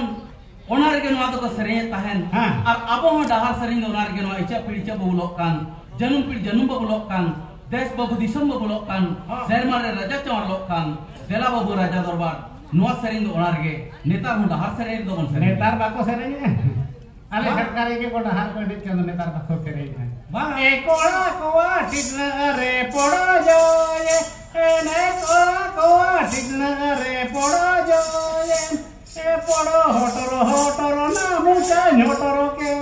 ᱚᱱᱟ ᱨᱮᱜᱮ ᱱᱚᱣᱟ ᱫᱚᱠᱚ ᱥᱮᱨᱮᱧᱮᱫ ᱛᱟᱦᱮᱱ᱾ ᱦᱮᱸ᱾ ᱟᱨ ᱟᱵᱚ ᱦᱚᱸ ᱰᱟᱦᱟᱨ ᱥᱮᱨᱮᱧ ᱫᱚ ᱚᱱᱟ ᱨᱮᱜᱮ, ᱱᱚᱣᱟ ᱤᱪᱟᱹᱜ ᱯᱤᱲ ᱤᱪᱟᱹᱜ ᱵᱟᱵᱚᱞᱚᱜ ᱠᱟᱱ, ᱡᱟᱹᱱᱩᱢ ᱯᱤᱲ ᱡᱟᱹᱱᱩᱢ ᱵᱟᱵᱚᱞᱚᱜ ᱠᱟᱱ, ᱫᱮᱥ ᱵᱟᱹᱵᱩ ᱫᱤᱥᱚᱢ ᱵᱟᱵᱚᱞᱚᱜ ᱠᱟᱱ, ᱦᱮᱸ᱾ ᱥᱮᱨᱢᱟ ᱨᱮ ᱨᱟᱡᱟ ᱪᱟᱶᱟᱨ ᱞᱚᱜ ᱠᱟᱱ, ᱫᱮᱞᱟ ᱵᱟᱹᱵᱩ ᱨᱟᱡᱟ ᱫᱚᱨᱵᱟᱨ, ᱱᱚᱣᱟ ᱥᱮᱨᱮᱧ ᱫᱚ ᱚᱱᱟ ᱨᱮᱜᱮ᱾ ᱱᱮᱛᱟᱨ ᱦᱚᱸ ᱰᱟᱦᱟᱨ ᱥᱮᱨᱮᱧ ᱨᱮᱫᱚ ᱵᱚᱱ ᱥᱮᱨᱮᱧ᱾ ᱱᱮᱛᱟᱨ ᱵᱟᱠᱚ ᱥᱮᱨᱮᱧᱮᱜᱼᱟ᱾ ᱟᱞᱮ ᱵᱟᱝ᱾ ᱪᱷᱟᱴᱠᱟ ᱨᱮᱜᱮ ᱠᱚ ᱰᱟᱦᱟᱨ ᱠᱚ ᱮᱱᱮᱡ ᱠᱟᱱ ᱫᱚ, ᱱᱮᱛᱟᱨ ᱵᱟᱠᱚ ᱥᱮᱨᱮᱧᱮᱜᱼᱟ᱾ ᱵᱟᱝ᱾ ᱮ ᱠᱚᱲᱟ ᱠᱚᱣᱟ ᱴᱤᱴᱱᱟ ᱨᱮ ᱯᱚᱲᱟ ᱡᱚᱭᱮ, ᱮᱱᱮ ᱠᱚᱲᱟ ᱠᱚᱣᱟ ᱴᱤᱴᱱᱟ ᱨᱮ ᱯᱚᱲᱟ ᱡᱚᱭᱮ, ᱮ ᱯᱚᱲᱚ ᱦᱚᱴᱚᱨᱚ ᱦᱚᱴᱚᱨᱚ ᱱᱟ ᱢᱩᱪᱟ ᱧᱚᱴᱚᱨᱚ ᱠᱮ᱾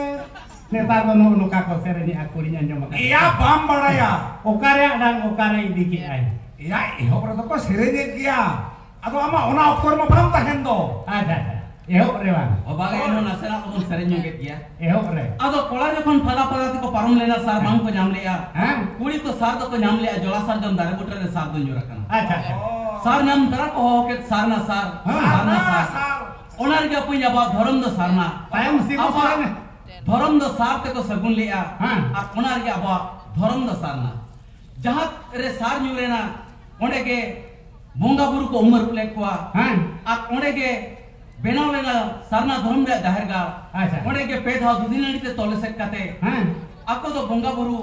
ᱱᱮᱛᱟᱨ ᱫᱚ ᱱᱚᱜᱼᱚ ᱱᱚᱝᱠᱟ ᱠᱚ ᱥᱮᱨᱮᱧᱮᱫᱼᱟ, ᱠᱩᱲᱤᱧ ᱟᱸᱡᱚᱢ ᱟᱠᱟᱫ᱾ ᱮᱭᱟ, ᱵᱟᱢ ᱵᱟᱲᱟᱭᱟ᱾ ᱚᱠᱟᱨᱮ ᱟᱲᱟᱝ, ᱚᱠᱟᱨᱮ ᱤᱫᱤ ᱠᱮᱫᱼᱟᱭ? ᱮᱭᱟ, ᱮᱦᱚᱵ ᱨᱮᱫᱚ ᱠᱚ ᱥᱮᱨᱮᱧᱮᱫ ᱜᱮᱭᱟ᱾ ᱟᱫᱚ ᱟᱢᱟᱜ ᱚᱱᱟ ᱚᱠᱛᱚ ᱨᱮᱢᱟ ᱵᱟᱢ ᱛᱟᱦᱮᱱ ᱫᱚ᱾ ᱟᱪᱪᱷᱟ, ᱟᱪᱪᱷᱟ᱾ ᱮᱦᱚᱵ ᱨᱮ ᱵᱟᱝ? ᱵᱟᱵᱟ ᱜᱮ ᱮᱱᱦᱚᱸ ᱱᱟᱥᱮᱱᱟᱜ ᱵᱚᱱ ᱥᱮᱨᱮᱧ ᱧᱚᱜᱮᱫ ᱜᱮᱭᱟ᱾ ᱮᱦᱚᱵ ᱨᱮ᱾ ᱟᱫᱚ ᱠᱚᱲᱟ ᱡᱚᱠᱷᱚᱱ ᱯᱷᱟᱫᱟ ᱯᱷᱟᱫᱟ ᱛᱮᱠᱚ ᱯᱟᱨᱚᱢ ᱞᱮᱱᱟ ᱥᱟᱨ, ᱦᱮᱸ᱾ ᱵᱟᱝ ᱠᱚ ᱧᱟᱢ ᱞᱮᱜᱼᱟ᱾ ᱦᱮᱸ᱾ ᱠᱩᱲᱤ ᱠᱚ ᱥᱟᱨ ᱫᱚᱠᱚ ᱧᱟᱢ ᱞᱮᱜᱼᱟ, ᱡᱚᱞᱟ ᱥᱟᱨᱡᱚᱢ ᱫᱟᱨᱮ ᱵᱩᱴᱟᱹ ᱨᱮ ᱥᱟᱨ ᱫᱚ ᱧᱩᱨ ᱟᱠᱟᱱᱟ᱾ ᱟᱪᱪᱷᱟ, ᱟᱪᱪᱷᱟ᱾ ᱥᱟᱨ ᱧᱟᱢ ᱛᱟᱨᱟ ᱠᱚ ᱦᱚᱦᱚ ᱠᱮᱫ, "ᱥᱟᱨᱱᱟ ᱥᱟᱨ, ᱦᱮᱸ᱾ ᱥᱟᱨᱱᱟ ᱥᱟᱨ᱾" ᱚᱱᱟ ᱨᱮᱜᱮ ᱟᱯᱩᱧ ᱟᱵᱚᱣᱟᱜ ᱫᱷᱚᱨᱚᱢ ᱫᱚ ᱥᱟᱨᱱᱟ᱾ ᱛᱟᱭᱚᱢ ᱥᱮᱫ ᱵᱚ ᱟᱵᱚᱣᱟᱜ ᱥᱮᱨᱮᱧᱟ᱾ ᱫᱷᱚᱨᱚᱢ ᱫᱚ ᱥᱟᱨ ᱛᱮᱠᱚ ᱥᱟᱹᱜᱩᱱ ᱞᱮᱜᱼᱟ᱾ ᱦᱮᱸ᱾ ᱟᱨ ᱚᱱᱟ ᱨᱮᱜᱮ ᱟᱵᱚᱣᱟᱜ ᱫᱷᱚᱨᱚᱢ ᱫᱚ ᱥᱟᱨᱱᱟ᱾ ᱡᱟᱦᱟᱸ ᱨᱮ ᱥᱟᱨ ᱧᱩᱨ ᱮᱱᱟ, ᱚᱸᱰᱮ ᱜᱮ ᱵᱚᱸᱜᱟ ᱵᱩᱨᱩ ᱠᱚ ᱩᱢ ᱟᱹᱨᱩᱵ ᱞᱮᱫ ᱠᱚᱣᱟ᱾ ᱦᱮᱸ᱾ ᱟᱨ ᱚᱸᱰᱮ ᱜᱮ ᱵᱮᱱᱟᱣ ᱞᱮᱱᱟ ᱥᱟᱨᱱᱟ ᱫᱷᱚᱨᱚᱢ ᱨᱮᱭᱟᱜ ᱡᱟᱦᱮᱨ ᱜᱟᱲ᱾ ᱟᱪᱪᱷᱟ᱾ ᱚᱸᱰᱮ ᱜᱮ ᱯᱮ ᱫᱷᱟᱣ ᱫᱩᱫᱷᱤ ᱱᱟᱹᱲᱤ ᱛᱮ ᱛᱚᱞ ᱮᱥᱮᱫ ᱠᱟᱛᱮ, ᱦᱮᱸ᱾ ᱟᱠᱚ ᱫᱚ ᱵᱚᱸᱜᱟ ᱵᱩᱨᱩ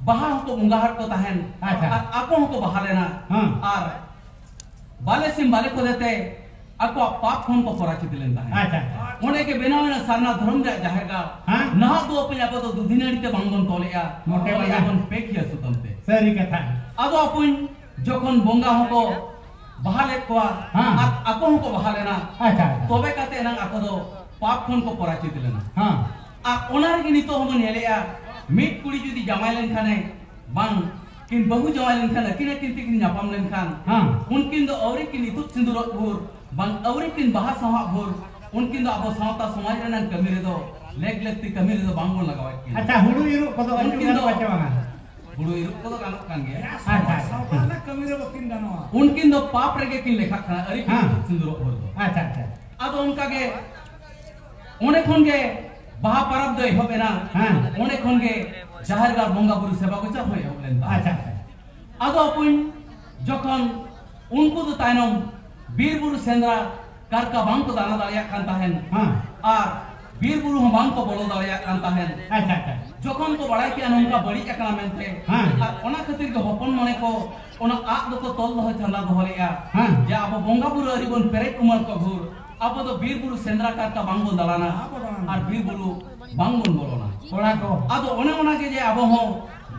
ᱵᱟᱦᱟ ᱦᱚᱸᱠᱚ ᱵᱚᱸᱜᱟ ᱦᱟᱴ ᱠᱚ ᱛᱟᱦᱮᱱ᱾ ᱟᱪᱪᱷᱟ᱾ ᱟᱨ ᱟᱠᱚ ᱦᱚᱸᱠᱚ ᱵᱟᱦᱟ ᱞᱮᱱᱟ᱾ ᱦᱮᱸ᱾ ᱟᱨ ᱵᱟᱞᱮ ᱥᱤᱢ ᱵᱟᱞᱮ ᱠᱚᱫᱮ ᱛᱮ ᱟᱠᱚᱣᱟᱜ ᱯᱟᱯ ᱠᱷᱚᱱ ᱠᱚ ᱯᱚᱨᱟᱪᱤᱛ ᱞᱮᱱ ᱛᱟᱦᱮᱸᱫ᱾ ᱟᱪᱪᱷᱟ, ᱟᱪᱪᱷᱟ᱾ ᱚᱸᱰᱮ ᱜᱮ ᱵᱮᱱᱟᱣ ᱮᱱᱟ ᱥᱟᱨᱱᱟ ᱫᱷᱚᱨᱚᱢ ᱨᱮᱭᱟᱜ ᱡᱟᱦᱮᱨ ᱜᱟᱲ᱾ ᱦᱮᱸ᱾ ᱱᱟᱦᱟᱜ ᱫᱚ ᱟᱯᱮ ᱟᱵᱚ ᱫᱚ ᱫᱩᱫᱷᱤ ᱱᱟᱹᱲᱤ ᱛᱮ ᱵᱟᱝ ᱵᱚᱱ ᱛᱚᱞᱮᱜᱼᱟ, ᱢᱚᱴᱮ ᱛᱚᱞᱮᱜᱼᱟ ᱵᱟᱝ᱾ ᱵᱚᱱ ᱯᱮᱠᱷᱤᱭᱟᱹ ᱥᱩᱛᱟᱹᱢ ᱛᱮ᱾ ᱥᱟᱹᱨᱤ ᱠᱟᱛᱷᱟ᱾ ᱟᱫᱚ ᱟᱯᱩᱧ ᱡᱚᱠᱷᱚᱱ ᱵᱚᱸᱜᱟ ᱦᱚᱸᱠᱚ ᱵᱟᱦᱟ ᱞᱮᱫ ᱠᱚᱣᱟ, ᱦᱮᱸ᱾ ᱟᱨ ᱟᱠᱚ ᱦᱚᱸᱠᱚ ᱵᱟᱦᱟ ᱞᱮᱱᱟ, ᱟᱪᱪᱷᱟ, ᱟᱪᱪᱷᱟ᱾ ᱛᱚᱵᱮ ᱠᱟᱛᱮ ᱮᱱᱟᱝ ᱟᱠᱚ ᱫᱚ ᱯᱟᱯ ᱠᱷᱚᱱ ᱠᱚ ᱯᱚᱨᱟᱪᱤᱛ ᱞᱮᱱᱟ᱾ ᱦᱮᱸ᱾ ᱟᱨ ᱚᱱᱟ ᱨᱮᱜᱮ ᱱᱤᱛᱚᱜ ᱦᱚᱸᱵᱚᱱ ᱧᱮᱞᱮᱜᱼᱟ, ᱢᱤᱫ ᱠᱩᱲᱤ ᱡᱩᱫᱤ ᱡᱟᱶᱟᱭ ᱞᱮᱱᱠᱷᱟᱱᱮ, ᱵᱟᱝ ᱠᱤᱱ ᱵᱟᱹᱦᱩ ᱡᱟᱶᱟᱭ ᱞᱮᱱᱠᱷᱟᱱ, ᱟᱹᱠᱤᱱ ᱟᱹᱠᱤᱱ ᱛᱮᱠᱤᱱ ᱧᱟᱯᱟᱢ ᱞᱮᱱᱠᱷᱟᱱ, ᱦᱮᱸ᱾ ᱩᱱᱠᱤᱱ ᱫᱚ ᱟᱹᱣᱨᱤ ᱠᱤᱱ ᱤᱛᱩᱫ ᱥᱤᱸᱫᱩᱨᱚᱜ ᱵᱷᱳᱨ, ᱵᱟᱝ ᱟᱹᱣᱨᱤ ᱠᱤᱱ ᱵᱟᱦᱟ ᱥᱟᱶᱦᱟᱜ ᱵᱷᱳᱨ, ᱩᱱᱠᱤᱱ ᱫᱚ ᱟᱵᱚ ᱥᱟᱶᱛᱟ ᱥᱚᱢᱟᱡᱽ ᱨᱮᱱᱟᱜ ᱠᱟᱹᱢᱤ ᱨᱮᱫᱚ, ᱞᱮᱠ ᱞᱟᱹᱠᱛᱤ ᱠᱟᱹᱢᱤ ᱨᱮᱫᱚ ᱵᱟᱝ ᱵᱚᱱ ᱞᱟᱜᱟᱣᱮᱫ ᱠᱤᱱᱟ᱾ ᱟᱪᱪᱷᱟ, ᱦᱩᱲᱩ ᱤᱨᱚᱜ ᱠᱚᱫᱚ ᱟᱹᱪᱩᱨ ᱩᱱᱠᱤᱱ ᱫᱚ ᱜᱟᱱᱚᱜᱼᱟ ᱪᱮ ᱵᱟᱝᱟ? ᱦᱩᱲᱩ ᱤᱨᱚᱜ ᱠᱚᱫᱚ ᱜᱟᱱᱚᱜ ᱠᱟᱱ ᱜᱮᱭᱟ᱾ ᱟᱪᱪᱷᱟ, ᱟᱪᱪᱷᱟ᱾ ᱥᱟᱶᱛᱟ ᱨᱮᱱᱟᱜ ᱠᱟᱹᱢᱤ ᱨᱮ ᱵᱟᱹᱠᱤᱱ ᱜᱟᱱᱚᱜᱼᱟ᱾ ᱩᱱᱠᱤᱱ ᱫᱚ ᱯᱟᱯ ᱨᱮᱜᱮ ᱠᱤᱱ ᱞᱮᱠᱷᱟᱜ ᱠᱟᱱᱟ, ᱟᱹᱣᱨᱤ ᱠᱤᱱ ᱦᱮᱸ᱾ ᱤᱛᱩᱫ ᱥᱤᱸᱫᱩᱨᱚᱜ ᱵᱷᱳᱨ ᱫᱚ᱾ ᱟᱪᱪᱷᱟ, ᱟᱪᱪᱷᱟ᱾ ᱟᱫᱚ ᱚᱱᱠᱟ ᱜᱮ ᱚᱸᱰᱮ ᱠᱷᱚᱱ ᱜᱮ ᱵᱟᱦᱟ ᱯᱟᱨᱟᱵᱽ ᱫᱚ ᱮᱦᱚᱵ ᱮᱱᱟ᱾ ᱦᱮᱸ᱾ ᱚᱸᱰᱮ ᱠᱷᱚᱱ ᱜᱮ ᱡᱟᱦᱮᱨ ᱜᱟᱲ ᱵᱚᱸᱜᱟ ᱵᱩᱨᱩ ᱥᱮᱵᱟ ᱵᱤᱪᱟᱹᱨ ᱦᱚᱸ ᱮᱦᱚᱵ ᱞᱮᱱ ᱛᱟᱦᱮᱸᱫ᱾ ᱟᱪᱪᱷᱟ, ᱟᱪᱪᱷᱟ᱾ ᱟᱫᱚ ᱟᱯᱩᱧ ᱡᱚᱠᱷᱚᱱ ᱩᱱᱠᱩ ᱫᱚ ᱛᱟᱭᱱᱚᱢ ᱵᱤᱨ ᱵᱩᱨᱩ ᱥᱮᱸᱫᱽᱨᱟ ᱠᱟᱨᱠᱟ ᱵᱟᱝ ᱠᱚ ᱫᱟᱬᱟ ᱫᱟᱲᱮᱭᱟᱜ ᱠᱟᱱ ᱛᱟᱦᱮᱸᱱ᱾ ᱦᱮᱸ᱾ ᱟᱨ ᱵᱤᱨ ᱵᱩᱨᱩ ᱦᱚᱸ ᱵᱟᱝ ᱠᱚ ᱵᱚᱞᱚ ᱫᱟᱲᱮᱭᱟᱜ ᱠᱟᱱ ᱛᱟᱦᱮᱸᱱ᱾ ᱟᱪᱪᱷᱟ, ᱟᱪᱪᱷᱟ᱾ ᱡᱚᱠᱷᱚᱱ ᱠᱚ ᱵᱟᱲᱟᱭ ᱠᱮᱜᱼᱟ ᱱᱚᱝᱠᱟ ᱵᱟᱹᱲᱤᱡ ᱟᱠᱟᱱᱟ ᱢᱮᱱᱛᱮ, ᱦᱮᱸ᱾ ᱟᱨ ᱚᱱᱟ ᱠᱷᱟᱹᱛᱤᱨ ᱜᱮ ᱦᱚᱯᱚᱱ ᱢᱚᱱᱮ ᱠᱚ ᱚᱱᱟ ᱟᱜ ᱫᱚᱠᱚ ᱛᱚᱞ ᱫᱚᱦᱚ ᱪᱷᱟᱸᱫᱟ ᱫᱚᱦᱚ ᱞᱮᱜᱼᱟ᱾ ᱦᱮᱸ᱾ ᱡᱮ ᱟᱵᱚ ᱵᱚᱸᱜᱟ ᱵᱩᱨᱩ ᱟᱹᱨᱤ ᱵᱚᱱ ᱯᱮᱨᱮᱡ ᱩᱢᱟᱹᱨ ᱠᱚ ᱵᱷᱳᱨ ᱟᱵᱚ ᱫᱚ ᱵᱤᱨ ᱵᱩᱨᱩ ᱥᱮᱸᱫᱽᱨᱟ ᱠᱟᱨᱠᱟ ᱵᱟᱝ ᱵᱚᱱ ᱫᱟᱬᱟᱱᱟ᱾ ᱵᱟᱝ ᱵᱚᱱ ᱫᱟᱬᱟᱱᱟ᱾ ᱟᱨ ᱵᱤᱨ ᱵᱩᱨᱩ ᱵᱟᱝ ᱵᱚᱱ ᱵᱚᱞᱚᱱᱟ᱾ ᱠᱚᱲᱟ ᱠᱚ᱾ ᱟᱫᱚ ᱚᱱᱮ ᱚᱱᱟ ᱜᱮ ᱡᱮ ᱟᱵᱚ ᱦᱚᱸ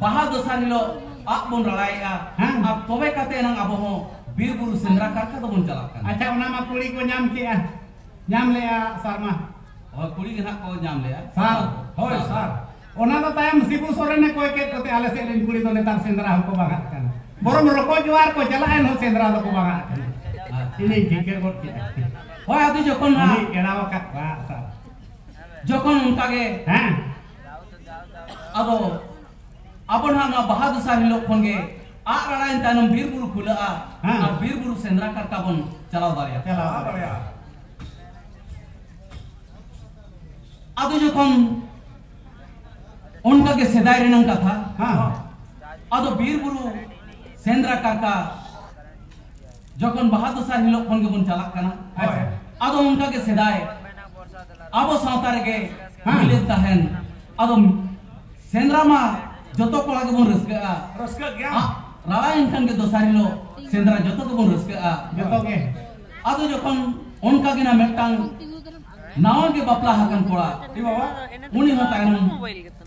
ᱵᱟᱦᱟ ᱫᱚᱥᱟᱨ ᱦᱤᱞᱳᱜ ᱟᱜ ᱵᱚᱱ ᱨᱟᱲᱟᱭᱮᱜᱼᱟ᱾ ᱦᱮᱸ᱾ ᱟᱨ ᱛᱚᱵᱮ ᱠᱟᱛᱮ ᱮᱱᱟᱝ ᱟᱵᱚ ᱦᱚᱸ ᱵᱤᱨ ᱵᱩᱨᱩ ᱥᱮᱸᱫᱽᱨᱟ ᱠᱟᱨᱠᱟ ᱫᱚᱵᱚᱱ ᱪᱟᱞᱟᱜ ᱠᱟᱱᱟ᱾ ᱟᱪᱪᱷᱟ, ᱚᱱᱟ ᱢᱟ ᱠᱩᱲᱤ ᱠᱚ ᱧᱟᱢ ᱠᱮᱜᱼᱟ, ᱧᱟᱢ ᱞᱮᱜᱼᱟ ᱥᱟᱨᱢᱟ᱾ ᱦᱳᱭ, ᱠᱩᱲᱤ ᱜᱮ ᱱᱟᱦᱟᱜ ᱠᱚ ᱧᱟᱢ ᱞᱮᱜᱼᱟ᱾ ᱥᱟᱨ, ᱦᱳᱭ, ᱥᱟᱨ᱾ ᱥᱟᱨ᱾ ᱚᱱᱟ ᱫᱚ ᱛᱟᱭᱚᱢ ᱥᱤᱵᱩ ᱥᱚᱨᱮᱱᱮ ᱠᱚᱭ ᱠᱮᱫ ᱠᱚᱛᱮ ᱟᱞᱮ ᱥᱮᱫ ᱨᱮᱱ ᱠᱩᱲᱤ ᱫᱚ ᱱᱮᱛᱟᱨ ᱥᱮᱸᱫᱽᱨᱟ ᱦᱚᱸᱠᱚ ᱵᱟᱝᱟᱜ ᱠᱟᱱᱟ᱾ ᱵᱚᱨᱚᱝ ᱨᱚᱠᱚᱡ ᱡᱚᱣᱟᱨ ᱠᱚ ᱪᱟᱞᱟᱜ ᱮᱱ ᱦᱚᱸ ᱥᱮᱸᱫᱽᱨᱟ ᱫᱚᱠᱚ ᱵᱟᱝᱟᱜ ᱠᱟᱱᱟ᱾ ᱟᱪᱪᱷᱟ᱾ ᱤᱧᱤᱧ ᱴᱷᱤᱠᱟᱹ ᱜᱚᱫ ᱠᱮᱫᱟ᱾ ᱦᱳᱭ, ᱟᱫᱚ ᱡᱚᱠᱷᱚᱱ ᱦᱟᱸᱜ ᱩᱱᱤ ᱮᱲᱟᱣ ᱟᱠᱟᱫ ᱠᱚᱣᱟ, ᱥᱟᱨ᱾ ᱡᱚᱠᱷᱚᱱ ᱚᱱᱠᱟ ᱜᱮ ᱦᱮᱸ᱾ ᱟᱫᱚ ᱟᱵᱚ ᱱᱟᱦᱟᱜ ᱱᱚᱣᱟ ᱵᱟᱦᱟ ᱫᱚᱥᱟᱨ ᱦᱤᱞᱳᱜ ᱠᱷᱚᱱ ᱜᱮ ᱟᱜ ᱨᱟᱲᱟᱭᱮᱱ ᱛᱟᱭᱱᱚᱢ ᱵᱤᱨ ᱵᱩᱨᱩ ᱠᱷᱩᱞᱟᱹᱜᱼᱟ᱾ ᱦᱮᱸ᱾ ᱟᱨ ᱵᱤᱨ ᱵᱩᱨᱩ ᱥᱮᱸᱫᱽᱨᱟ ᱠᱟᱨᱠᱟ ᱵᱚᱱ ᱪᱟᱞᱟᱣ ᱫᱟᱲᱮᱭᱟᱜᱼᱟ᱾ ᱪᱟᱞᱟᱣ ᱫᱟᱲᱮᱭᱟᱜᱼᱟ᱾ ᱟᱫᱚ ᱡᱚᱠᱷᱚᱱ ᱚᱱᱠᱟ ᱜᱮ ᱥᱮᱫᱟᱭ ᱨᱮᱱᱟᱝ ᱠᱟᱛᱷᱟ, ᱦᱮᱸ᱾ ᱟᱫᱚ ᱵᱤᱨ ᱵᱩᱨᱩ ᱥᱮᱸᱫᱽᱨᱟ ᱠᱟᱨᱠᱟ ᱡᱚᱠᱷᱚᱱ ᱵᱟᱦᱟ ᱫᱚᱥᱟᱨ ᱦᱤᱞᱳᱜ ᱠᱷᱚᱱ ᱜᱮᱵᱚᱱ ᱪᱟᱞᱟᱜ ᱠᱟᱱᱟ᱾ ᱦᱳᱭ᱾ ᱟᱫᱚ ᱚᱱᱠᱟ ᱜᱮ ᱥᱮᱫᱟᱭ ᱟᱵᱚ ᱥᱟᱶᱛᱟ ᱨᱮᱜᱮ ᱦᱮᱸ᱾ ᱢᱤᱞᱟᱹᱫ ᱛᱟᱦᱮᱱ᱾ ᱟᱫᱚ ᱥᱮᱸᱫᱽᱨᱟ ᱢᱟ ᱡᱚᱛᱚ ᱠᱚᱲᱟ ᱜᱮᱵᱚᱱ ᱨᱟᱹᱥᱠᱟᱹᱜᱼᱟ᱾ ᱨᱟᱹᱥᱠᱟᱹᱜ ᱜᱮᱭᱟ᱾ ᱟ-, ᱨᱟᱲᱟ ᱮᱱᱠᱷᱟᱱ ᱜᱮ ᱫᱚᱥᱟᱨ ᱦᱤᱞᱳᱜ ᱥᱮᱸᱫᱽᱨᱟ ᱡᱚᱛᱚ ᱜᱮᱵᱚᱱ ᱨᱟᱹᱥᱠᱟᱹᱜᱼᱟ᱾ ᱡᱚᱛᱚ ᱜᱮ᱾ ᱟᱫᱚ ᱡᱚᱠᱷᱚᱱ ᱚᱱᱠᱟ ᱜᱮ ᱱᱟ ᱢᱤᱫᱴᱟᱝ ᱱᱟᱣᱟ ᱜᱮ ᱵᱟᱯᱞᱟ ᱟᱠᱟᱱ ᱠᱚᱲᱟ, ᱮ ᱵᱟᱵᱟ᱾ ᱩᱱᱤ ᱦᱚᱸ ᱛᱟᱭᱱᱚᱢ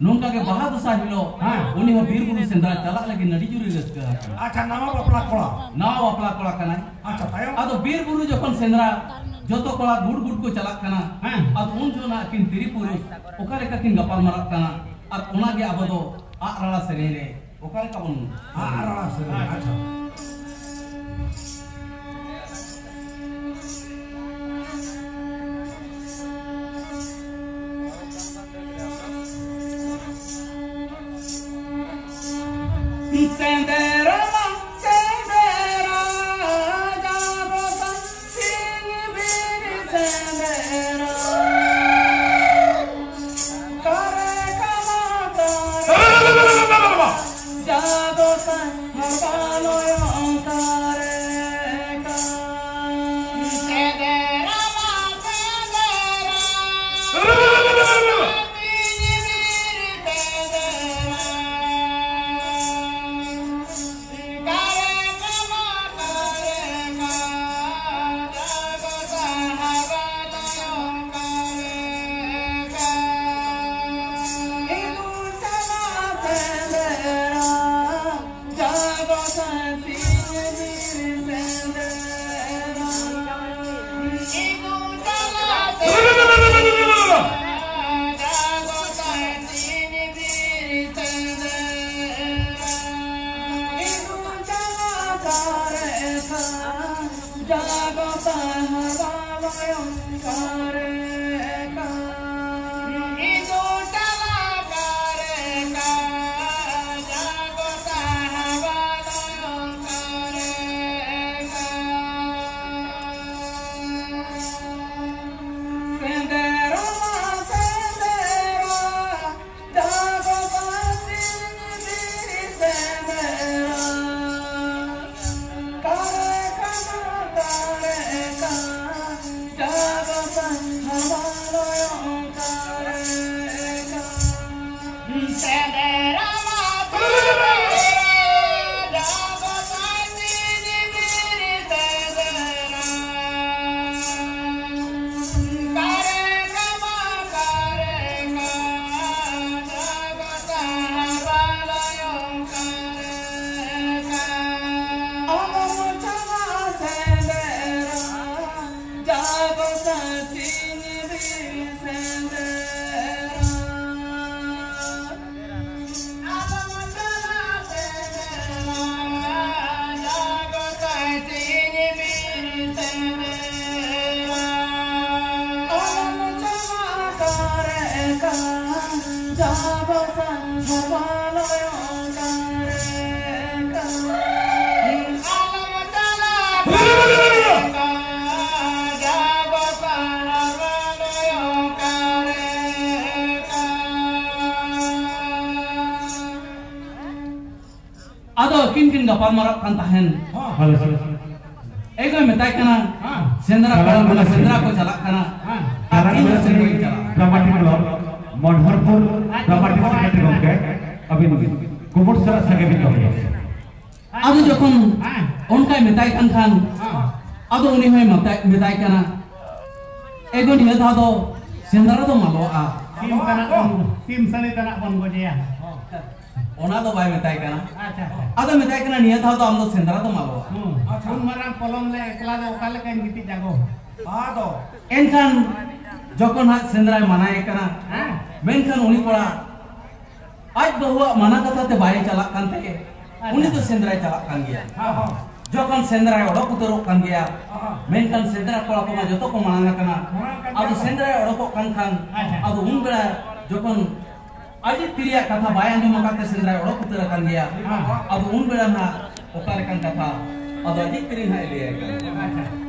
ᱱᱚᱝᱠᱟ ᱜᱮ ᱵᱟᱦᱟ ᱫᱚᱥᱟᱨ ᱦᱤᱞᱳᱜ ᱦᱮᱸ᱾ ᱩᱱᱤ ᱦᱚᱸ ᱵᱤᱨ ᱵᱩᱨᱩ ᱥᱮᱸᱫᱽᱨᱟ ᱪᱟᱞᱟᱜ ᱞᱟᱹᱜᱤᱫ ᱟᱹᱰᱤ ᱡᱳᱨᱮ ᱨᱟᱹᱥᱠᱟᱹ ᱟᱠᱟᱱᱟ᱾ ᱟᱪᱪᱷᱟ, ᱱᱟᱣᱟ ᱵᱟᱯᱞᱟ ᱠᱚᱲᱟ᱾ ᱱᱟᱣᱟ ᱵᱟᱯᱞᱟ ᱠᱚᱲᱟ ᱠᱟᱱᱟᱭ᱾ ᱟᱪᱪᱷᱟ, ᱛᱟᱭᱚᱢ? ᱟᱫᱚ ᱵᱤᱨ ᱵᱩᱨᱩ ᱡᱚᱠᱷᱚᱱ ᱥᱮᱸᱫᱽᱨᱟ ᱡᱚᱛᱚ ᱠᱚᱲᱟ ᱜᱩᱰ ᱜᱩᱰ ᱠᱚ ᱪᱟᱞᱟᱜ ᱠᱟᱱᱟ, ᱦᱮᱸ᱾ ᱟᱫᱚ ᱩᱱ ᱡᱚᱠᱷᱚᱱ ᱟᱹᱠᱤᱱ ᱛᱤᱨᱤ ᱯᱩᱨᱩᱥ ᱚᱠᱟ ᱞᱮᱠᱟ ᱠᱤᱱ ᱜᱟᱯᱟᱞ ᱢᱟᱨᱟᱜ ᱠᱟᱱᱟ, ᱟᱨ ᱚᱱᱟ ᱜᱮ ᱟᱵᱚ ᱫᱚ ᱟᱜ ᱨᱟᱲᱟ ᱥᱮᱨᱮᱧ ᱨᱮ ᱚᱠᱟ ᱞᱮᱠᱟ ᱵᱚᱱ ᱟᱜ ᱨᱟᱲᱟ ᱥᱮᱨᱮᱧ, ᱟᱪᱪᱷᱟ᱾ ᱥᱮᱸᱫᱽᱨᱟ, ᱥᱮᱸᱫᱽᱨᱟ, ᱡᱟᱜᱚ ᱥᱟᱥᱤ ᱵᱤᱨ ᱥᱮᱸᱫᱽᱨᱟ᱾ ᱠᱟᱨᱮ ᱠᱟᱢᱟ ᱠᱟᱨᱮ᱾ ᱡᱟᱜᱚ ᱥᱟᱥᱤ ᱦᱟᱨᱵᱟᱞᱚᱭᱚ ᱠᱟᱨᱮ ᱠᱟᱢᱟ᱾ ᱥᱮᱸᱫᱽᱨᱟ ᱢᱟ ᱥᱮᱸᱫᱽᱨᱟ᱾ ᱟᱫᱚ ᱟᱹᱠᱤᱱ ᱠᱤᱱ ᱜᱟᱯᱟᱞ ᱢᱟᱨᱟᱜ ᱠᱟᱱ ᱛᱟᱦᱮᱱ᱾ ᱦᱮᱸ᱾ ᱮ ᱜᱚᱭ ᱢᱮᱛᱟᱭ ᱠᱟᱱᱟ, ᱦᱮᱸ᱾ ᱥᱮᱸᱫᱽᱨᱟ ᱠᱚᱲᱟ ᱠᱚ ᱥᱮᱸᱫᱽᱨᱟ ᱠᱚ ᱪᱟᱞᱟᱜ ᱠᱟᱱᱟ᱾ ᱦᱮᱸ᱾ ᱟᱨ ᱤᱧ ᱫᱚ ᱥᱮᱸᱫᱽᱨᱟᱧ ᱪᱟᱞᱟᱜᱼᱟ᱾ Drama team club, Manoharpur drama team secretary ᱜᱚᱢᱠᱮ, ᱟᱹᱵᱤᱱ ᱠᱚᱵᱚᱨ ᱥᱟᱞᱟᱜ ᱥᱟᱸᱜᱮ ᱵᱤᱱ ᱫᱚᱦᱚᱭᱟ᱾ ᱟᱫᱚ ᱡᱚᱠᱷᱚᱱ ᱦᱮᱸ᱾ ᱚᱱᱠᱟᱭ ᱢᱮᱛᱟᱭ ᱠᱟᱱ ᱠᱷᱟᱱ, ᱦᱮᱸ᱾ ᱟᱫᱚ ᱩᱱᱤ ᱦᱚᱸᱭ ᱢᱮᱛᱟᱭ, ᱢᱮᱛᱟᱭ ᱠᱟᱱᱟ, ᱮ ᱜᱚ, ᱱᱤᱭᱟᱹ ᱫᱷᱟᱣ ᱫᱚ ᱥᱮᱸᱫᱽᱨᱟ ᱫᱚ ᱢᱟᱞᱚᱜᱼᱟ᱾ ᱥᱤᱢ ᱛᱟᱱᱟᱜ ᱵᱚᱱ, ᱥᱤᱢ ᱥᱟᱹᱲᱤ ᱛᱟᱱᱟᱜ ᱵᱚᱱ ᱜᱚᱡᱮᱭᱟ᱾ ᱚᱱᱟ ᱫᱚ ᱵᱟᱭ ᱢᱮᱛᱟᱭ ᱠᱟᱱᱟ᱾ ᱟᱪᱪᱷᱟ, ᱟᱪᱪᱷᱟ᱾ ᱟᱫᱚ ᱢᱮᱛᱟᱭ ᱠᱟᱱᱟ, ᱱᱤᱭᱟᱹ ᱫᱷᱟᱣ ᱫᱚ ᱟᱢ ᱫᱚ ᱥᱮᱸᱫᱽᱨᱟ ᱫᱚ ᱢᱟᱞᱚᱜᱼᱟ᱾ ᱦᱩᱸ᱾ ᱟᱪᱪᱷᱟ᱾ ᱩᱱ ᱢᱟᱨᱟᱝ ᱯᱚᱞᱚᱝ ᱞᱮ ᱮᱠᱞᱟ ᱫᱚ ᱚᱠᱟ ᱞᱮᱠᱟᱧ ᱜᱤᱛᱤᱡ ᱟᱜᱚ? ᱟᱫᱚ ᱮᱱᱠᱷᱟᱱ ᱡᱚᱠᱷᱚᱱ ᱦᱟᱸᱜ ᱥᱮᱸᱫᱽᱨᱟᱭ ᱢᱟᱱᱟᱭᱮ ᱠᱟᱱᱟ, ᱦᱮᱸ᱾ ᱢᱮᱱᱠᱷᱟᱱ ᱩᱱᱤ ᱠᱚᱲᱟ ᱟᱡ ᱵᱟᱹᱦᱩᱣᱟᱜ ᱢᱟᱱᱟ ᱠᱟᱛᱷᱟ ᱛᱮ ᱵᱟᱭ ᱪᱟᱞᱟᱜ ᱠᱟᱱ ᱛᱮ, ᱟᱪᱪᱷᱟ᱾ ᱩᱱᱤ ᱫᱚ ᱥᱮᱸᱫᱽᱨᱟᱭ ᱪᱟᱞᱟᱜ ᱠᱟᱱ ᱜᱮᱭᱟ᱾ ᱦᱚᱸ, ᱦᱚᱸ᱾ ᱡᱚᱠᱷᱚᱱ ᱥᱮᱸᱫᱽᱨᱟᱭ ᱚᱰᱚᱠ ᱩᱛᱟᱹᱨᱚᱜ ᱠᱟᱱ ᱜᱮᱭᱟ, ᱢᱮᱱᱠᱷᱟᱱ ᱥᱮᱸᱫᱽᱨᱟ ᱠᱚᱲᱟ ᱠᱚᱢᱟ ᱡᱚᱛᱚ ᱠᱚ ᱢᱟᱲᱟᱝ ᱟᱠᱟᱱᱟ᱾ ᱟᱫᱚ ᱥᱮᱸᱫᱽᱨᱟᱭ ᱚᱰᱚᱠᱚᱜ ᱠᱟᱱ ᱠᱷᱟᱱ, ᱟᱫᱚ ᱩᱱ ᱵᱮᱲᱟ ᱡᱚᱠᱷᱚᱱ ᱟᱡᱤᱡ ᱛᱤᱨᱤᱭᱟᱜ ᱠᱟᱛᱷᱟ ᱵᱟᱭ ᱟᱸᱡᱚᱢ ᱟᱠᱟᱫ ᱛᱮ ᱥᱮᱸᱫᱽᱨᱟᱭ ᱚᱰᱚᱠ ᱩᱛᱟᱹᱨ ᱟᱠᱟᱱ ᱜᱮᱭᱟ, ᱟᱫᱚ ᱩᱱ ᱵᱮᱲᱟ ᱱᱟᱦᱟᱜ ᱚᱠᱟ ᱞᱮᱠᱟᱱ ᱠᱟᱛᱷᱟ ᱟᱫᱚ ᱟᱡᱤᱡ ᱛᱤᱨᱤ ᱱᱟᱦᱟᱜ ᱮ ᱞᱟᱹᱭᱟᱭ ᱠᱟᱱᱟ᱾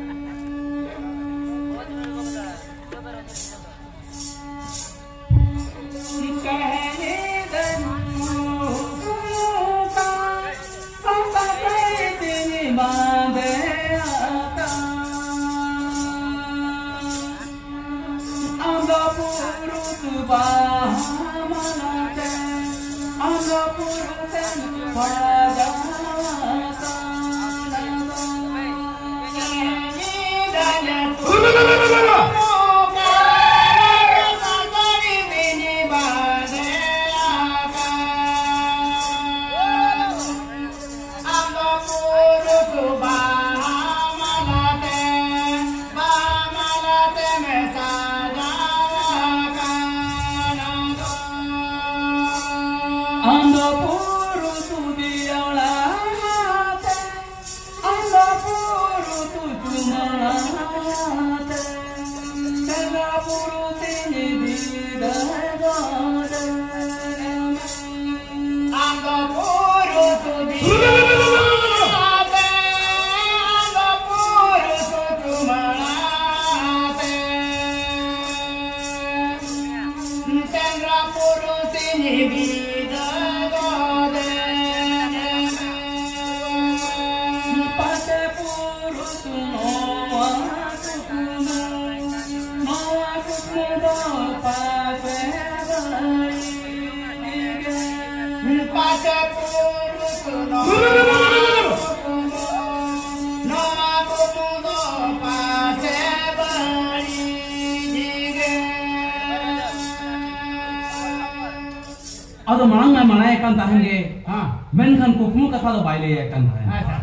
ᱟᱫᱚ ᱢᱟᱲᱟᱝ ᱢᱟᱭ ᱢᱟᱱᱟᱭᱮ ᱠᱟᱱ ᱛᱟᱦᱮᱱ ᱜᱮ, ᱦᱮᱸ᱾ ᱢᱮᱱᱠᱷᱟᱱ ᱠᱩᱠᱢᱩ ᱠᱟᱛᱷᱟ ᱫᱚ ᱵᱟᱭ ᱞᱟᱹᱭᱟᱭ ᱠᱟᱱ ᱛᱟᱦᱮᱸᱫ᱾ ᱟᱪᱪᱷᱟ᱾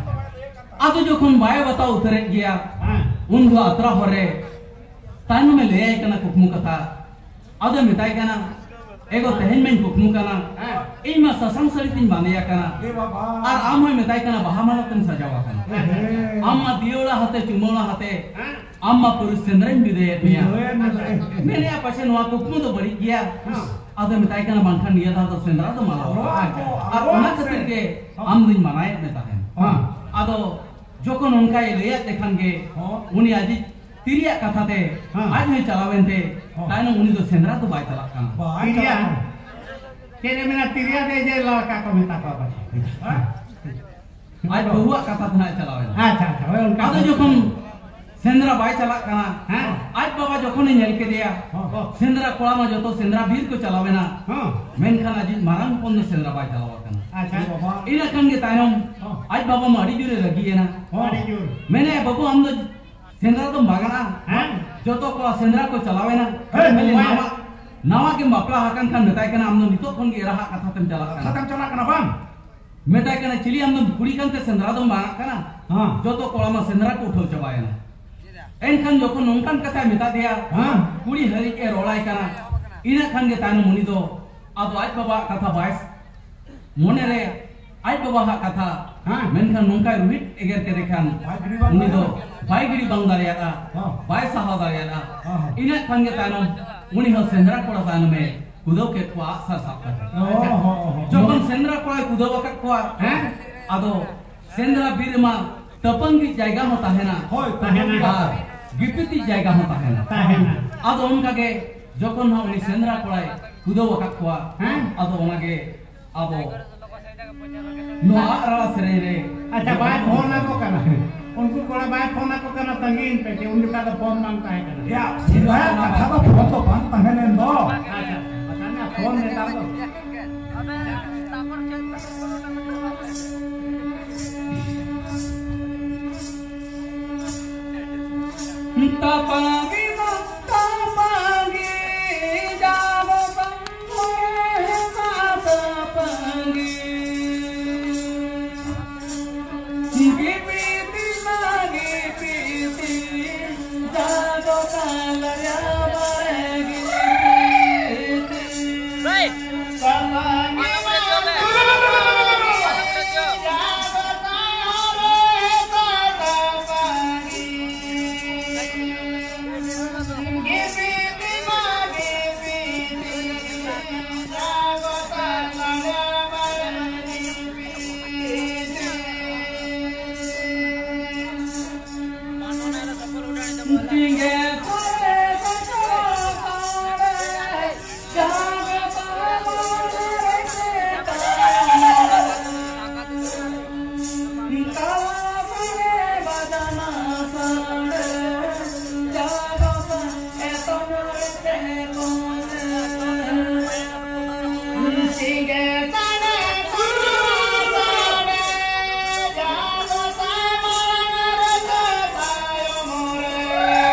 ᱟᱫᱚ ᱡᱚᱠᱷᱚᱱ ᱵᱟᱭ ᱵᱟᱛᱟᱣ ᱩᱛᱟᱹᱨᱮᱫ ᱜᱮᱭᱟ, ᱦᱮᱸ᱾ ᱩᱱ ᱫᱚ ᱟᱛᱨᱟ ᱦᱚᱨ ᱨᱮ ᱛᱟᱭᱱᱚᱢᱮ ᱞᱟᱹᱭᱟᱭ ᱠᱟᱱᱟ ᱠᱩᱠᱢᱩ ᱠᱟᱛᱷᱟ᱾ ᱟᱫᱚᱭ ᱢᱮᱛᱟᱭ ᱠᱟᱱᱟ, ᱮ ᱜᱚ, ᱛᱮᱦᱮᱧ ᱢᱟᱧ ᱠᱩᱠᱢᱩ ᱠᱟᱱᱟ, ᱦᱮᱸ᱾ ᱤᱧ ᱢᱟ ᱥᱟᱥᱟᱝ ᱥᱟᱹᱲᱤ ᱛᱤᱧ ᱵᱟᱸᱫᱮ ᱟᱠᱟᱱᱟ, ᱮ ᱵᱟᱵᱟ᱾ ᱟᱨ ᱟᱢ ᱦᱚᱸᱭ ᱢᱮᱛᱟᱭ ᱠᱟᱱᱟ ᱵᱟᱦᱟ ᱢᱟᱞᱟ ᱛᱮᱢ ᱥᱟᱡᱟᱣ ᱟᱠᱟᱱᱟ᱾ ᱦᱮᱸ᱾ ᱟᱢ ᱢᱟ ᱫᱤᱭᱟᱹᱲᱟ ᱦᱟᱛᱮ, ᱪᱩᱢᱟᱹᱲᱟ ᱦᱟᱛᱮ, ᱦᱮᱸ᱾ ᱟᱢ ᱢᱟ ᱯᱩᱨᱟᱹ ᱥᱮᱸᱫᱽᱨᱟᱧ ᱵᱤᱫᱟᱹᱭᱮᱫ ᱢᱮᱭᱟ᱾ ᱵᱤᱫᱟᱹᱭᱮᱫ ᱢᱮᱭᱟ᱾ ᱢᱮᱱᱮᱫᱼᱟ ᱯᱟᱪᱷᱮ ᱱᱚᱣᱟ ᱠᱩᱠᱢᱩ ᱫᱚ ᱵᱟᱹᱲᱤᱡ ᱜᱮᱭᱟ᱾ ᱦᱮᱸ᱾ ᱟᱫᱚ ᱢᱮᱛᱟᱭ ᱠᱟᱱᱟ, ᱵᱟᱝᱠᱷᱟᱱ ᱱᱤᱭᱟᱹ ᱫᱷᱟᱣ ᱫᱚ ᱥᱮᱸᱫᱽᱨᱟ ᱫᱚ ᱢᱟᱞᱚᱴ ᱟᱞᱚ ᱟᱠᱟᱱᱟ᱾ ᱟᱞᱚ ᱟᱨ ᱚᱱᱟ ᱟᱞᱚ ᱠᱷᱟᱹᱛᱤᱨ ᱜᱮ ᱦᱮᱸ᱾ ᱟᱢ ᱫᱩᱧ ᱢᱟᱱᱟᱭᱮᱫ ᱢᱮ ᱛᱟᱦᱮᱸᱱ᱾ ᱦᱮᱸ᱾ ᱟᱫᱚ ᱡᱚᱠᱷᱚᱱ ᱚᱱᱠᱟᱭ ᱞᱟᱹᱭᱟᱫ ᱞᱮᱠᱷᱟᱱ ᱜᱮ, ᱦᱚᱸ᱾ ᱩᱱᱤ ᱟᱡᱤᱡ ᱛᱤᱨᱤᱭᱟᱜ ᱠᱟᱛᱷᱟ ᱛᱮ ᱦᱚᱸ᱾ ᱟᱡ ᱦᱚᱸᱭ ᱪᱟᱞᱟᱣᱮᱱ ᱛᱮ, ᱦᱚᱸ᱾ ᱛᱟᱭᱱᱚᱢ ᱩᱱᱤ ᱫᱚ ᱥᱮᱸᱫᱽᱨᱟ ᱫᱚ ᱵᱟᱭ ᱪᱟᱞᱟᱜ ᱠᱟᱱᱟ᱾ ᱵᱟᱭ ᱛᱤᱨᱤᱭᱟ? ᱪᱟᱞᱟᱜ ᱠᱟᱱᱟ᱾ ᱪᱮᱫ ᱮ ᱢᱮᱱᱟ, ᱛᱤᱨᱤᱭᱟ ᱫᱚ ᱡᱮ ᱞᱟᱲᱠᱟ ᱠᱚ ᱢᱮᱛᱟ ᱠᱚᱣᱟ ᱯᱟᱪᱮ᱾ ᱦᱮᱸ? ᱟᱡ ᱵᱟᱹᱦᱩᱣᱟᱜ ᱠᱟᱛᱷᱟ ᱛᱮ ᱱᱟᱜ ᱮ ᱪᱟᱞᱟᱣᱮᱱᱟ᱾ ᱟᱪᱪᱷᱟ, ᱟᱪᱪᱷᱟ, ᱦᱳᱭ, ᱚᱱᱠᱟ ᱟᱫᱚ ᱜᱮ᱾ ᱡᱚᱠᱷᱚᱱ ᱥᱮᱸᱫᱽᱨᱟ ᱵᱟᱭ ᱪᱟᱞᱟᱜ ᱠᱟᱱᱟ, ᱦᱮᱸ᱾ ᱟᱡ ᱵᱟᱵᱟ ᱡᱚᱠᱷᱚᱱᱮ ᱧᱮᱞ ᱠᱮᱫᱮᱭᱟ, ᱦᱚᱸ᱾ ᱥᱮᱸᱫᱽᱨᱟ ᱠᱚᱲᱟ ᱢᱟ ᱡᱚᱛᱚ ᱥᱮᱸᱫᱽᱨᱟ ᱵᱤᱨ ᱠᱚ ᱪᱟᱞᱟᱣᱮᱱᱟ, ᱦᱚᱸ᱾ ᱢᱮᱱᱠᱷᱟᱱ ᱟᱡᱤᱡ ᱢᱟᱨᱟᱝ ᱦᱚᱯᱚᱱ ᱫᱚ ᱥᱮᱸᱫᱽᱨᱟ ᱵᱟᱭ ᱪᱟᱞᱟᱣ ᱟᱠᱟᱱᱟ᱾ ᱟᱪᱪᱷᱟ᱾ ᱤᱱᱟᱹ ᱠᱷᱟᱱ ᱜᱮ ᱛᱟᱭᱱᱚᱢ ᱦᱚᱸ᱾ ᱟᱡ ᱵᱟᱵᱟ ᱢᱟ ᱟᱹᱰᱤ ᱡᱳᱨᱮ ᱨᱟᱹᱜᱤᱭᱮᱱᱟ᱾ ᱦᱚᱸ᱾ ᱟᱹᱰᱤ ᱡᱳᱨ᱾ ᱢᱮᱱᱮᱫᱼᱟ, "ᱵᱟᱹᱵᱩ, ᱟᱢ ᱫᱚ ᱥᱮᱸᱫᱽᱨᱟ ᱫᱚᱢ ᱵᱟᱜᱟᱱᱟ? ᱦᱮᱸ? ᱡᱚᱛᱚ ᱠᱚᱲᱟ ᱥᱮᱸᱫᱽᱨᱟ ᱠᱚ ᱪᱟᱞᱟᱣᱮᱱᱟ᱾ ᱦᱮᱸ, ᱠᱷᱟᱹᱞᱤ ᱦᱮᱸ᱾ ᱱᱟᱣᱟ, ᱱᱟᱣᱟ ᱜᱮᱢ ᱵᱟᱯᱞᱟ ᱟᱠᱟᱱ ᱠᱷᱟᱱ ᱢᱮᱛᱟᱭ ᱠᱟᱱᱟ, ᱟᱢ ᱫᱚ ᱱᱤᱛᱚᱜ ᱠᱷᱚᱱ ᱜᱮ ᱮᱨᱟ ᱦᱟᱜ ᱠᱟᱛᱷᱟ ᱛᱮᱢ ᱪᱟᱞᱟᱜ ᱠᱟᱱᱟ᱾ ᱠᱟᱛᱷᱟ ᱛᱮᱢ ᱪᱟᱞᱟᱜ ᱠᱟᱱᱟ ᱵᱟᱝ?" ᱢᱮᱛᱟᱭ ᱠᱟᱱᱟ, "ᱪᱤᱞᱤ ᱟᱢ ᱫᱚᱢ ᱠᱩᱲᱤ ᱠᱟᱱᱛᱮ ᱥᱮᱸᱫᱽᱨᱟ ᱫᱚᱢ ᱵᱟᱜᱟᱜ ᱠᱟᱱᱟ?" ᱦᱮᱸ᱾ ᱡᱚᱛᱚ ᱠᱚᱲᱟ ᱢᱟ ᱥᱮᱸᱫᱽᱨᱟ ᱠᱚ ᱩᱴᱷᱟᱹᱣ ᱪᱟᱵᱟᱭᱮᱱᱟ᱾ ᱮᱱᱠᱷᱟᱱ ᱡᱚᱠᱷᱚᱱ ᱱᱚᱝᱠᱟᱱ ᱠᱟᱛᱷᱟᱭ ᱢᱮᱛᱟ ᱫᱮᱭᱟ, ᱦᱮᱸ᱾ ᱠᱩᱲᱤ ᱦᱟᱹᱨᱤᱡ ᱮ ᱨᱚᱲᱟᱭ ᱠᱟᱱᱟ, ᱤᱱᱟᱹ ᱠᱷᱟᱱ ᱜᱮ ᱛᱟᱭᱱᱚᱢ ᱩᱱᱤ ᱫᱚ ᱟᱫᱚ ᱟᱡ ᱵᱟᱵᱟᱣᱟᱜ ᱠᱟᱛᱷᱟ ᱵᱟᱭ ᱢᱚᱱᱮᱨᱮ ᱟᱡ ᱵᱟᱵᱟᱣᱟᱜ ᱠᱟᱛᱷᱟ, ᱦᱮᱸ᱾ ᱢᱮᱱᱠᱷᱟᱱ ᱱᱚᱝᱠᱟᱭ ᱨᱩᱦᱤᱫ ᱮᱜᱮᱨ ᱠᱮᱫᱮ ᱠᱷᱟᱱ, ᱵᱟᱭ ᱜᱤᱰᱤ ᱵᱟᱝ ᱩᱱᱤ ᱫᱚ ᱫᱟᱲᱮᱭᱟᱜᱼᱟ᱾ ᱵᱟᱭ ᱜᱤᱰᱤ ᱵᱟᱝ ᱫᱟᱲᱮᱭᱟᱫᱼᱟ, ᱦᱚᱸ᱾ ᱵᱟᱭ ᱥᱟᱦᱟᱣ ᱫᱟᱲᱮᱭᱟᱫᱼᱟ᱾ ᱦᱚᱸ, ᱦᱚᱸ᱾ ᱤᱱᱟᱹᱜ ᱠᱷᱟᱱ ᱜᱮ ᱛᱟᱭᱱᱚᱢ ᱩᱱᱤ ᱦᱚᱸ ᱥᱮᱸᱫᱽᱨᱟ ᱠᱚᱲᱟ ᱛᱟᱭᱱᱚᱢᱮ ᱠᱩᱫᱟᱹᱣ ᱠᱮᱫ ᱠᱚᱣᱟ ᱟᱜᱼᱥᱟᱨ ᱥᱟᱵ ᱠᱟᱛᱮ᱾ ᱦᱚᱸ, ᱦᱚᱸ, ᱦᱚᱸ᱾ ᱡᱚᱠᱷᱚᱱ ᱥᱮᱸᱫᱽᱨᱟ ᱠᱚᱲᱟᱭ ᱠᱩᱫᱟᱹᱣ ᱟᱠᱟᱫ ᱠᱚᱣᱟ, ᱦᱮᱸ᱾ ᱟᱫᱚ ᱥᱮᱸᱫᱽᱨᱟ ᱵᱤᱨ ᱨᱮᱢᱟ ᱛᱟᱹᱯᱟᱹᱝ ᱨᱤᱡ ᱡᱟᱭᱜᱟ ᱦᱚᱸ ᱛᱟᱦᱮᱱᱟ᱾ ᱦᱳᱭ, ᱛᱟᱦᱮᱱᱟ᱾ ᱟᱨ ᱜᱤᱯᱤᱛᱤᱡ ᱡᱟᱭᱜᱟ ᱦᱚᱸ ᱛᱟᱦᱮᱱᱟ᱾ ᱛᱟᱦᱮᱱᱟ᱾ ᱟᱫᱚ ᱚᱱᱠᱟ ᱜᱮ ᱡᱚᱠᱷᱚᱱ ᱦᱟᱸᱜ ᱩᱱᱤ ᱥᱮᱸᱫᱽᱨᱟ ᱠᱚᱲᱟᱭ ᱠᱩᱫᱟᱹᱣ ᱟᱠᱟᱫ ᱠᱚᱣᱟ, ᱦᱮᱸ᱾ ᱟᱫᱚ ᱚᱱᱟᱜᱮ ᱟᱵᱚ ᱱᱚᱣᱟ ᱟᱜ ᱨᱟᱲᱟ ᱥᱮᱨᱮᱧ ᱨᱮ ᱟᱪᱪᱷᱟ, ᱵᱟᱭ ᱯᱷᱳᱱ ᱟᱠᱚ ᱠᱟᱱᱟ᱾ ᱩᱱᱠᱩ ᱠᱚᱲᱟ ᱵᱟᱭ ᱯᱷᱳᱱ ᱟᱠᱚ ᱠᱟᱱᱟ, ᱛᱟᱺᱜᱤᱭᱮᱱ ᱯᱮ ᱡᱮ ᱩᱱ ᱡᱚᱠᱷᱟ ᱫᱚ ᱯᱷᱳᱱ ᱵᱟᱝ ᱛᱟᱦᱮᱸ ᱠᱟᱱᱟ᱾ ᱭᱟ, ᱥᱮᱫᱟᱭ ᱠᱟᱛᱷᱟ ᱫᱚ ᱯᱷᱳᱱ ᱫᱚ ᱵᱟᱝ ᱛᱟᱦᱮᱸ ᱞᱮᱱ ᱫᱚ᱾ ᱟᱪᱪᱷᱟ, ᱵᱟᱠᱷᱟᱱ ᱯᱷᱳᱱ ᱱᱮᱛᱟᱨ ᱫᱚ᱾ ᱛᱟᱯᱟᱝᱜᱤ ᱢᱟ ᱛᱟᱯᱟᱝᱜᱤ, ᱡᱟᱜᱚ ᱵᱟᱝᱜᱚ ᱢᱟ ᱛᱟᱯᱟᱝᱜᱤ᱾ ᱜᱤᱯᱤᱛᱤ ᱢᱟ ᱜᱤᱯᱤᱛᱤ, ᱡᱟᱜᱚ ᱠᱟᱞᱟᱭᱟ ᱵᱟᱨᱮ ᱜᱤᱯᱤᱛᱤ᱾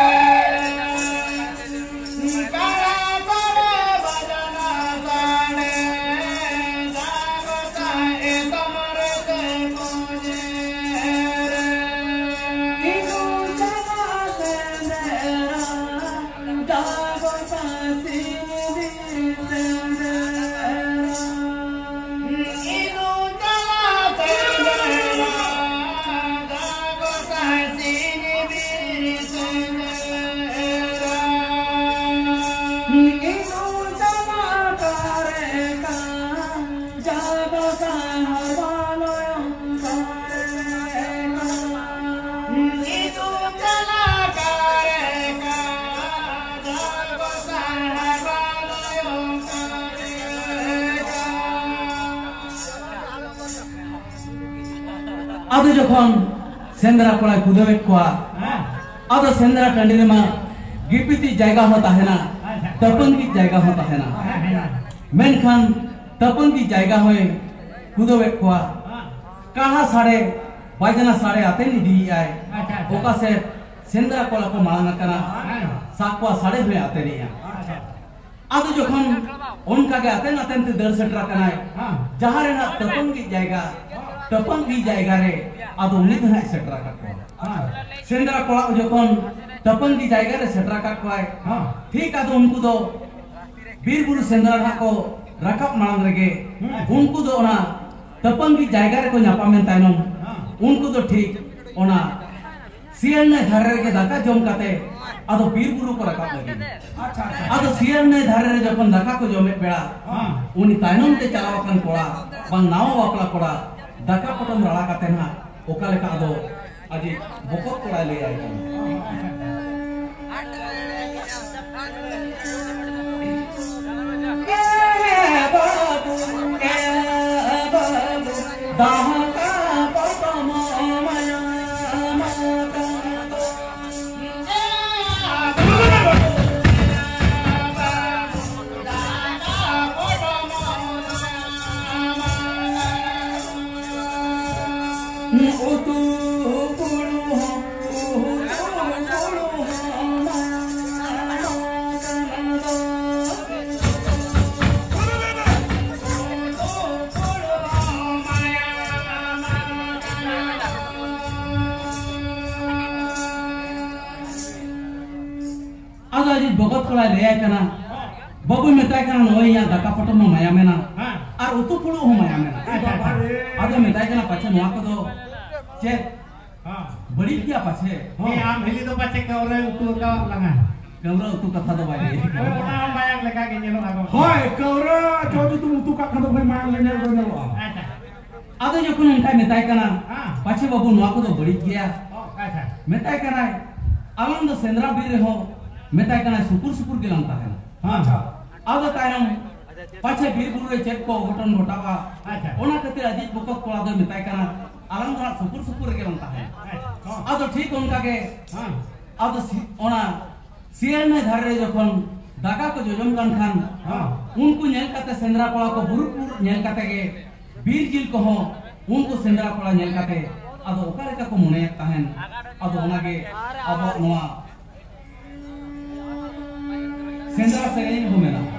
ᱟᱫᱚ ᱡᱚᱠᱷᱚᱱ ᱥᱮᱸᱫᱽᱨᱟ ᱠᱚᱲᱟᱭ ᱠᱩᱫᱟᱹᱣᱮᱫ ᱠᱚᱣᱟ, ᱟᱫᱚ ᱥᱮᱸᱫᱽᱨᱟ ᱴᱟᱺᱰᱤ ᱨᱮᱢᱟ ᱜᱤᱯᱤᱛᱤᱡ ᱡᱟᱭᱜᱟ ᱦᱚᱸ ᱛᱟᱦᱮᱱᱟ, ᱛᱟᱹᱯᱟᱹᱝᱜᱤᱡ ᱡᱟᱭᱜᱟ ᱦᱚᱸ ᱛᱟᱦᱮᱱᱟ᱾ ᱢᱮᱱᱠᱷᱟᱱ ᱛᱟᱹᱯᱟᱹᱝᱜᱤᱡ ᱡᱟᱭᱜᱟ ᱦᱚᱸᱭ ᱠᱩᱫᱟᱹᱣᱮᱫ ᱠᱚᱣᱟ᱾ ᱠᱟᱦᱟ ᱥᱟᱰᱮ, ᱵᱟᱡᱽᱱᱟ ᱥᱟᱰᱮ ᱟᱛᱮᱱ ᱤᱫᱤᱭᱮᱫᱼᱟᱭ᱾ ᱟᱪᱪᱷᱟ, ᱟᱪᱪᱷᱟ᱾ ᱚᱠᱟ ᱥᱮᱫ ᱥᱮᱸᱫᱽᱨᱟ ᱠᱚᱲᱟ ᱠᱚ ᱢᱟᱲᱟᱝ ᱟᱠᱟᱱᱟ, ᱦᱮᱸ᱾ ᱥᱟᱠᱣᱟ ᱥᱟᱰᱮ ᱦᱚᱸᱭ ᱟᱛᱮᱱᱮᱜᱼᱟ᱾ ᱟᱪᱪᱷᱟ᱾ ᱟᱫᱚ ᱡᱚᱠᱷᱚᱱ ᱚᱱᱠᱟ ᱜᱮ ᱟᱛᱮᱱ ᱟᱛᱮᱱ ᱛᱮ ᱫᱟᱹᱲ ᱥᱮᱴᱮᱨ ᱟᱠᱟᱱᱟᱭ, ᱦᱮᱸ᱾ ᱡᱟᱦᱟᱸ ᱨᱮᱱᱟᱜ ᱛᱟᱹᱯᱟᱹᱝᱜᱤᱡ ᱡᱟᱭᱜᱟ, ᱛᱟᱹᱯᱟᱹᱝᱜᱤᱡ ᱡᱟᱭᱜᱟ ᱨᱮ ᱟᱫᱚ ᱩᱱᱤ ᱫᱚ ᱦᱟᱸᱜ ᱥᱮᱴᱮᱨ ᱟᱠᱟᱫ ᱠᱚᱣᱟ᱾ ᱦᱮᱸ᱾ ᱥᱮᱸᱫᱽᱨᱟ ᱠᱚᱲᱟ ᱡᱚᱠᱷᱚᱱ ᱛᱟᱹᱯᱟᱹᱝᱜᱤᱡ ᱡᱟᱭᱜᱟ ᱨᱮ ᱥᱮᱴᱮᱨ ᱟᱠᱟᱫ ᱠᱚᱣᱟᱭ, ᱦᱮᱸ᱾ ᱴᱷᱤᱠ ᱟᱫᱚ ᱩᱱᱠᱩ ᱫᱚ ᱵᱤᱨ ᱵᱩᱨᱩ ᱥᱮᱸᱫᱽᱨᱟ ᱱᱟᱦᱟᱜ ᱠᱚ ᱨᱟᱠᱟᱵ ᱢᱟᱲᱟᱝ ᱨᱮᱜᱮ, ᱦᱩᱸ᱾ ᱩᱱᱠᱩ ᱫᱚ ᱚᱱᱟ ᱛᱟᱹᱯᱟᱹᱝᱜᱤ ᱡᱟᱭᱜᱟ ᱨᱮᱠᱚ ᱧᱟᱯᱟᱢᱮᱱ ᱛᱟᱭᱱᱚᱢ, ᱦᱮᱸ᱾ ᱩᱱᱠᱩ ᱫᱚ ᱴᱷᱤᱠ ᱚᱱᱟ ᱥᱤᱭᱟᱹᱲ ᱱᱟᱹᱭ ᱫᱷᱟᱨᱮ ᱨᱮᱜᱮ ᱫᱟᱠᱟ ᱡᱚᱢ ᱠᱟᱛᱮ ᱟᱫᱚ ᱵᱤᱨ ᱵᱩᱨᱩ ᱠᱚ ᱨᱟᱠᱟᱵ ᱞᱟᱹᱜᱤᱫ᱾ ᱟᱪᱪᱷᱟ, ᱟᱪᱪᱷᱟ᱾ ᱟᱫᱚ ᱥᱤᱭᱟᱹᱲ ᱱᱟᱹᱭ ᱫᱷᱟᱨᱮ ᱨᱮ ᱡᱚᱠᱷᱚᱱ ᱫᱟᱠᱟ ᱠᱚ ᱡᱚᱢᱮᱫ ᱵᱮᱲᱟ, ᱦᱮᱸ᱾ ᱩᱱᱤ ᱛᱟᱭᱱᱚᱢ ᱛᱮ ᱪᱟᱞᱟᱣ ᱟᱠᱟᱱ ᱠᱚᱲᱟ, ᱵᱟᱝ ᱱᱟᱣᱟ ᱵᱟᱯᱞᱟ ᱠᱚᱲᱟ, ᱫᱟᱠᱟ ᱯᱚᱴᱚᱢ ᱨᱟᱲᱟ ᱠᱟᱛᱮ ᱱᱟᱦᱟᱜ ᱚᱠᱟ ᱞᱮᱠᱟ ᱟᱫᱚ ᱟᱡᱤᱡ ᱵᱚᱠᱚᱛ ᱠᱚᱲᱟᱭ ᱞᱟᱹᱭᱟᱭ ᱠᱟᱱᱟ᱾ ᱟᱫᱚ ᱟᱡᱤᱡ ᱵᱚᱠᱚᱛ ᱠᱚᱲᱟᱭ ᱞᱟᱹᱭᱟᱭ ᱠᱟᱱᱟ, ᱵᱟᱹᱵᱩᱭ ᱢᱮᱛᱟᱭ ᱠᱟᱱᱟ, "ᱱᱚᱜᱼᱚᱭ ᱤᱧᱟᱹᱜ ᱫᱟᱠᱟ ᱯᱚᱴᱚᱢ ᱢᱟ ᱢᱟᱭᱟ ᱢᱮᱱᱟᱜ, ᱦᱮᱸ᱾ ᱟᱨ ᱩᱛᱩ ᱯᱷᱩᱲᱩᱜ ᱦᱚᱸ ᱢᱟᱭᱟ ᱢᱮᱱᱟᱜ᱾" ᱟᱪᱪᱷᱟ, ᱟᱪᱪᱷᱟ᱾ ᱟᱫᱚᱭ ᱢᱮᱛᱟᱭ ᱠᱟᱱᱟ, "ᱯᱟᱪᱷᱮ ᱱᱚᱣᱟ ᱠᱚᱫᱚ ᱪᱮᱫ ᱦᱮᱸ᱾ ᱵᱟᱹᱲᱤᱡ ᱜᱮᱭᱟ ᱯᱟᱪᱷᱮ?" ᱦᱮᱸ, ᱟᱢ ᱦᱤᱞᱤ ᱫᱚ ᱯᱟᱪᱷᱮ ᱠᱟᱹᱣᱨᱟᱹ ᱩᱛᱩ ᱟᱠᱟᱫ ᱞᱟᱝᱟ᱾ ᱠᱟᱹᱣᱨᱟᱹ ᱩᱛᱩ ᱠᱟᱛᱷᱟ ᱫᱚ ᱵᱟᱭ ᱞᱟᱹᱭ ᱠᱟᱱᱟ᱾ ᱦᱳᱭ, ᱚᱱᱟ ᱦᱚᱸ ᱢᱟᱭᱟᱝ ᱞᱮᱠᱟ ᱜᱮ ᱧᱮᱞᱚᱜᱼᱟ ᱜᱚᱢᱠᱮ᱾ ᱦᱳᱭ, ᱠᱟᱹᱣᱨᱟᱹ ᱡᱚ ᱡᱩᱫᱤᱢ ᱩᱛᱩ ᱠᱟᱜ ᱠᱷᱟᱱ ᱫᱚ ᱵᱷᱟᱹᱭ ᱢᱟᱭᱟᱝ ᱞᱮᱠᱟ ᱜᱮ ᱧᱮᱞᱚᱜᱼᱟ᱾ ᱟᱪᱪᱷᱟ᱾ ᱟᱫᱚ ᱡᱚᱠᱷᱚᱱ ᱚᱱᱠᱟᱭ ᱢᱮᱛᱟᱭ ᱠᱟᱱᱟ, ᱦᱮᱸ᱾ "ᱯᱟᱪᱷᱮ ᱵᱟᱹᱵᱩ ᱱᱚᱣᱟ ᱠᱚᱫᱚ ᱵᱟᱹᱲᱤᱡ ᱜᱮᱭᱟ?" ᱚ, ᱟᱪᱪᱷᱟ᱾ ᱢᱮᱛᱟᱭ ᱠᱟᱱᱟᱭ, "ᱟᱞᱟᱝ ᱫᱚ ᱥᱮᱸᱫᱽᱨᱟ ᱵᱤᱨ ᱨᱮᱦᱚᱸ," ᱢᱮᱛᱟᱭ ᱠᱟᱱᱟᱭ, "ᱥᱩᱯᱩᱨ ᱥᱩᱯᱩᱨ ᱜᱮᱞᱟᱝ ᱛᱟᱦᱮᱱᱟ᱾" ᱟᱪᱪᱷᱟ᱾ ᱟᱫᱚ ᱛᱟᱭᱱᱚᱢ ᱯᱟᱪᱷᱮ ᱵᱤᱨ ᱵᱩᱨᱩ ᱨᱮ ᱪᱮᱫ ᱠᱚ ᱚᱜᱷᱚᱴᱚᱱ ᱜᱷᱚᱴᱟᱜᱼᱟ, ᱟᱪᱪᱷᱟ᱾ ᱚᱱᱟ ᱠᱷᱟᱹᱛᱤᱨ ᱟᱡᱤᱡ ᱵᱚᱠᱚᱛ ᱠᱚᱲᱟ ᱫᱚᱭ ᱢᱮᱛᱟᱭ ᱠᱟᱱᱟ, ᱟᱞᱟᱝ ᱫᱚ ᱦᱟᱸᱜ ᱥᱩᱯᱩᱨ ᱥᱩᱯᱩᱨ ᱨᱮᱜᱮ ᱵᱚᱱ ᱛᱟᱦᱮᱸᱱᱟ᱾ ᱟᱫᱚ ᱴᱷᱤᱠ ᱚᱱᱠᱟ ᱜᱮ, ᱦᱮᱸ, ᱟᱫᱚ ᱥᱤ-, ᱚᱱᱟ ᱥᱤᱭᱟᱹᱲ ᱱᱟᱹᱭ ᱫᱷᱟᱨᱮ ᱨᱮ ᱡᱚᱠᱷᱚᱱ ᱫᱟᱠᱟ ᱠᱚ ᱡᱚᱡᱚᱢ ᱠᱟᱱ ᱠᱷᱟᱱ, ᱦᱮᱸ, ᱩᱱᱠᱩ ᱧᱮᱞ ᱠᱟᱛᱮ ᱥᱮᱸᱫᱽᱨᱟ ᱠᱚᱲᱟ ᱠᱚ ᱵᱩᱨᱩ ᱠᱚ ᱧᱮᱞ ᱠᱟᱛᱮ ᱜᱮ ᱵᱤᱨ ᱡᱤᱞ ᱠᱚᱦᱚᱸ ᱩᱱᱠᱩ ᱥᱮᱸᱫᱽᱨᱟ ᱠᱚᱲᱟ ᱧᱮᱞ ᱠᱟᱛᱮ ᱟᱫᱚ ᱚᱠᱟ ᱞᱮᱠᱟ ᱠᱚ ᱢᱚᱱᱮᱭᱮᱫ ᱛᱟᱦᱮᱸᱱ, ᱟᱫᱚ ᱚᱱᱟᱜᱮ ᱟᱵᱚᱣᱟᱜ ᱱᱚᱣᱟ ᱥᱮᱸᱫᱽᱨᱟ ᱥᱮᱨᱮᱧ ᱦᱚᱸ ᱢᱮᱱᱟᱜᱼᱟ᱾